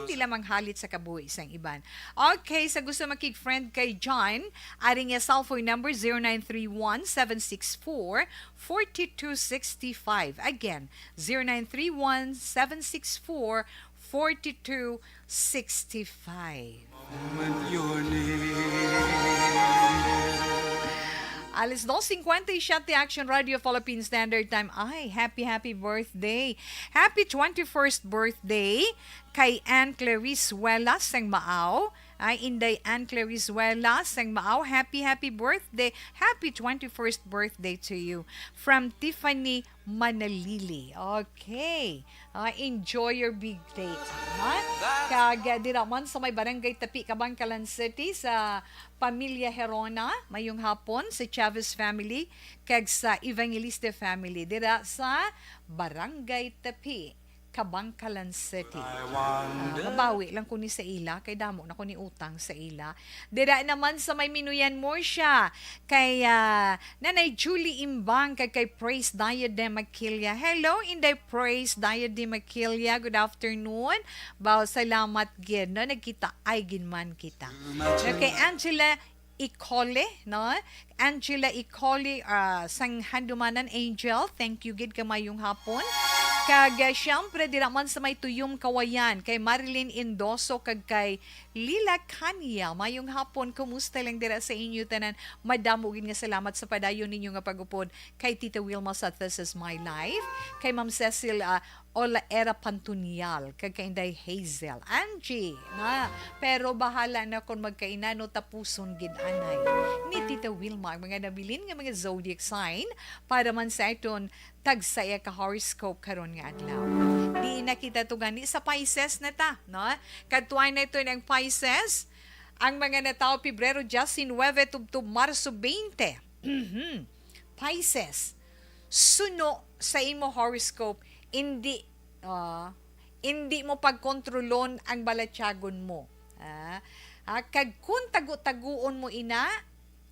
Hindi lamang halit sa kabuhi sang iban. Okay, sa gusto makig-friend kay John, ari nga cellphone number, zero nine three one, seven six four, forty-two sixty-five. Again, zero nine three one, seven six four, forty-two sixty-five. Moment your name. Alas dos cincuenta y siete, Action Radio Philippine Standard Time. Ay, happy, happy birthday. Happy twenty-first birthday kay Ann Clarice Wela sang Maaw. Ay, Inday Ann Clarice Wela sang Maaw. Happy, happy birthday. Happy twenty-first birthday to you. From Tiffany Manalili. Okay. Ah, enjoy your big day. Ha? Kag, ah, dira man sa may Barangay Tapi, Kabankalan City, sa Pamilya Herona, mayong hapon, sa Chavez family, kag sa Evangelista family, dira sa Barangay Tapi, Kabankalan City. Ah, mabawi lang ko ni sa ila, kay damo na ko ni utang sa ila. Dira naman sa may Minuyan, Murcia, kay, ah, Nanay Julie Imbang, kag kay Praise Diadem Makilia. Hello, Inday Praise Diadem Makilia. Good afternoon. Baw, salamat gid, no? Nagkita ay gid man kita. Okay, Angela Icole, no? Angela Icole, ah, sang Handumanan Angel, thank you gid kay mayong hapon. Kag, ah, siyempre, dira man sa may Tuyom Kawayan, kay Marilyn Indoso, kag kay Lila Kanya, mayong hapon, kumusta lang dira sa inyo tanan? Madamo gid nga salamat sa padayon ninyo nga pag-upod kay Tita Wilma sa This Is My Life, kay Ma'am Cecil, ah, Ola Era Pantunial, kag kay Inday Hazel. Angie, na, pero bahala na kung magkainano tapuson gid anay ni Tita Wilma ang mga nabilin nga mga zodiac sign para man sa aton tagsa iya ka horoscope karon nga adlaw. Di na kita to gani sa Pisces na ta, no? Kadtuan na ito ng Pisces, ang mga natawo Pebrero diyasinuwebe tubtob Marso twenty. Mhm. Pisces, suno sa imo horoscope, indi, ah, indi mo pagkontrolon ang balatyagon mo. Ah, ah, kag kun tago-taguon mo ina,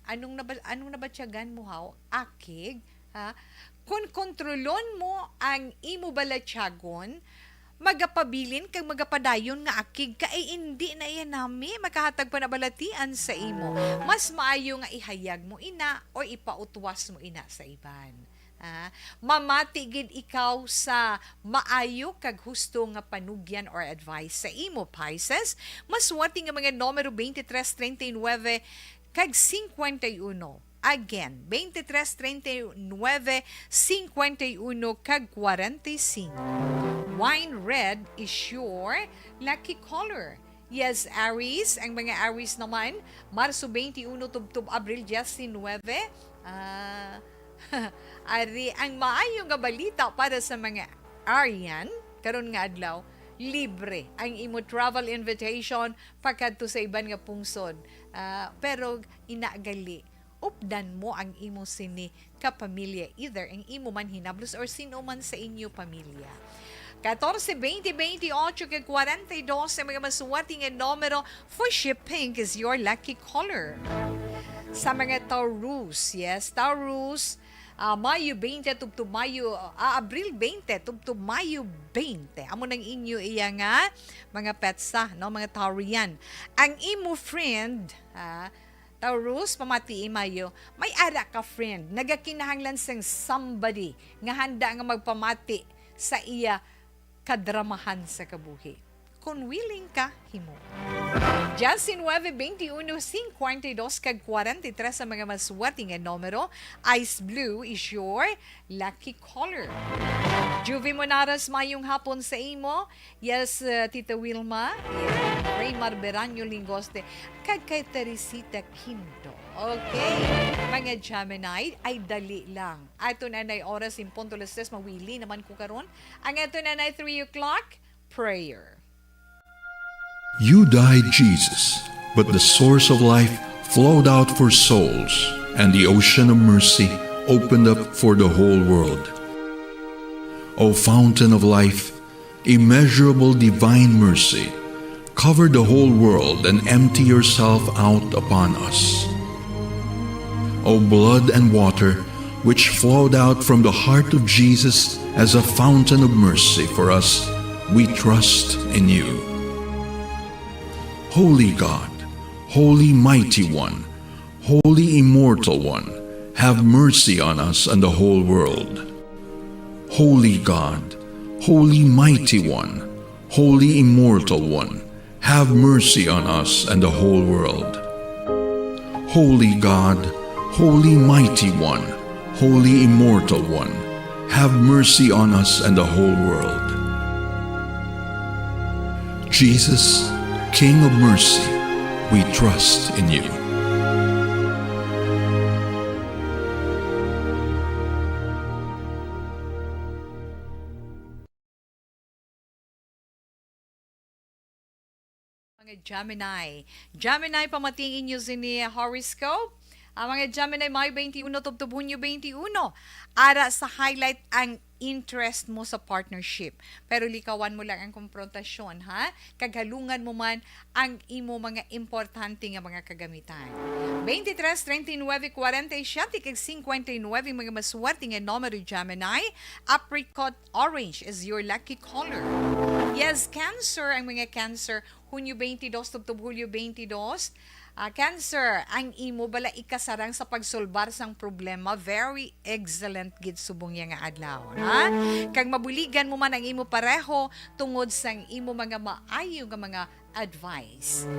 anong naba-, anong nabatyagan mo, haw? Akig, ha? Kun kontrolon mo ang imo balatyagon, magapabilin kag magapadayon nga akig ka, ay indi na iya nami makahatag panabalatian sa imo. Mas maayo nga ihayag mo ina o ipautwas mo ina sa iban. Ah, mamati gid ikaw sa maayo kag husto nga panugyan or advice sa imo, Pisces. Maswerte nga mga numero twenty-tres, treinta y nueve, kag cincuenta y uno. Again, twenty-tres, treinta y nueve, cincuenta y uno, kag kwarenta y cinco. Wine red is your lucky color. Yes, Aries. Ang mga Aries naman, Marso twenty-uno tubtob Abril diyasinuwebe. Ah, ari ang maayo nga balita para sa mga Arian. Karon nga adlaw, libre ang imo travel invitation pakadto sa iban nga pungsod. Ah, pero ina gali, updan mo ang imo sini ka pamilya, either ang imo man hinablos or sino man sa inyo pamilya. Katorse, twenty, twenty-ocho, kag kwarenta y dos ang mga maswerte nga numero. Fuchsia pink is your lucky color. Sa mga Taurus, yes, Taurus, ah, Mayo twenty tubtob Mayo, ah, Abril twenty tubtob Mayo twenty. Amo nang inyo iya nga mga petsa, no, mga Taurian. Ang imo friend, ah, Taurus, pamatii Mayo, may ara ka friend, nagakinahanglan sang somebody nga handa nga magpamati sa iya kadramahan sa kabuhi. Kung willing ka, himo. Diyasinuwebe, twenty-uno, cincuenta y dos, kag kwarenta y tres ang mga maswerte nga numero. Ice blue is your lucky color. Juvie Monaras, mayong hapon sa imo. Yes, uh, Tita Wilma. Yeah. Raymar Beranyo Lingoste. Kag kay Teresita Quinto. Okay. Mga Gemini, ay dali lang. Ato na nay oras in punto alas tres, mawili naman ko karon. Ang ato na nay three o'clock, prayer. You died, Jesus, but the source of life flowed out for souls, and the ocean of mercy opened up for the whole world. O fountain of life, immeasurable divine mercy, cover the whole world and empty yourself out upon us. O blood and water, which flowed out from the heart of Jesus as a fountain of mercy for us, we trust in you. Holy God, Holy Mighty One, Holy Immortal One, have mercy on us and the whole world. Holy God, Holy Mighty One, Holy Immortal One, have mercy on us and the whole world. Holy God, Holy Mighty One, Holy Immortal One, have mercy on us and the whole world. Jesus, King of mercy, we trust in you. Mga Gemini. Gemini, pamating inyo sini horoscope. Ang mga Gemini, Mayo twenty-uno tubtob Hunyo twenty-uno. Ara sa highlight ang interest mo sa partnership. Pero likawan mo lang ang komprontasyon, ha? Kag halungan mo man ang imo mga importante nga mga kagamitan. Twenty-tres, treinta y nueve, cuarenta y siete, kag cincuenta y nueve, mga maswerte nga numero, Gemini. Apricot orange is your lucky color. Yes, Cancer, ang mga Cancer, Hunyo twenty-dos tubtob Hulyo twenty-dos. Ah, Cancer, ang imo bala ikasarang sa pagsulbar sang problema. Very excellent gid subong niya nga adlaw, ha? Kag mabuligan mo man ang imo pareho tungod sang imo mga maayo nga mga advice.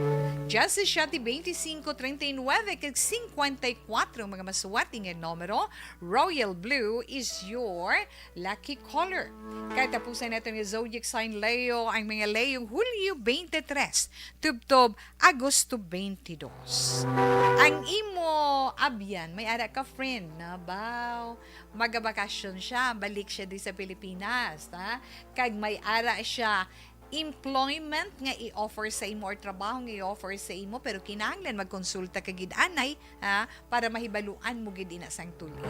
Justice siete veinticinco, treinta y nueve, kag cincuenta y cuatro, mga maswerte nga numero. Royal blue is your lucky color. Katapusan naton nga zodiac sign, Leo, ang mga Leo, Hulyo twenty-three tubtob Agosto twenty-two. Ang imo abyan, may ara ka friend na ba? Magabakasyon siya, balik siya di sa Pilipinas, ha? Kag may ara siya employment nga i-offer sa imo or trabaho nga i-offer sa imo, pero kinahanglan magkonsulta ka gid anay, ha, para mahibaluan mo gid ina sang tulian.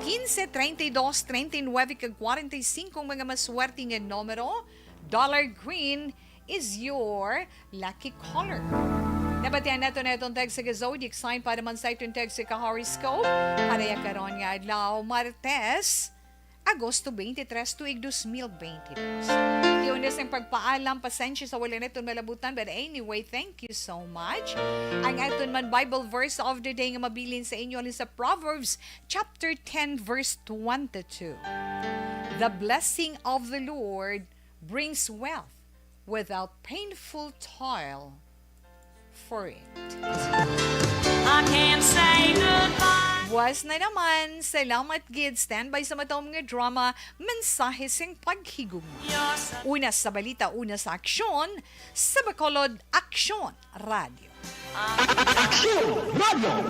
Quince, treinta y dos, treinta y nueve, kag cuarenta y cinco ang mga maswerte nga numero. Dollar green is your lucky color. Nabatian nato na itong text sa zodiac sign para man sa itong text sa horoscope para ya karon nga adlaw, Martes, Agosto twenty-three, tuig dos mil twenty-dos. Tiunis ang pagpaalam, pasensya sa wala naton malabutan, but anyway, thank you so much. Ang aton man Bible verse of the day nga mabilin sa inyo halin sa Proverbs chapter ten, verse twenty-two. The blessing of the Lord brings wealth without painful toil for it. I can't say goodbye. Buwas na naman. Salamat gid. Standby sa matawag nga drama, Mensahe sing Paghigugma. Una sa balita, una sa aksyon, sa Bacolod Aksyon Radio. Aksyon Radio.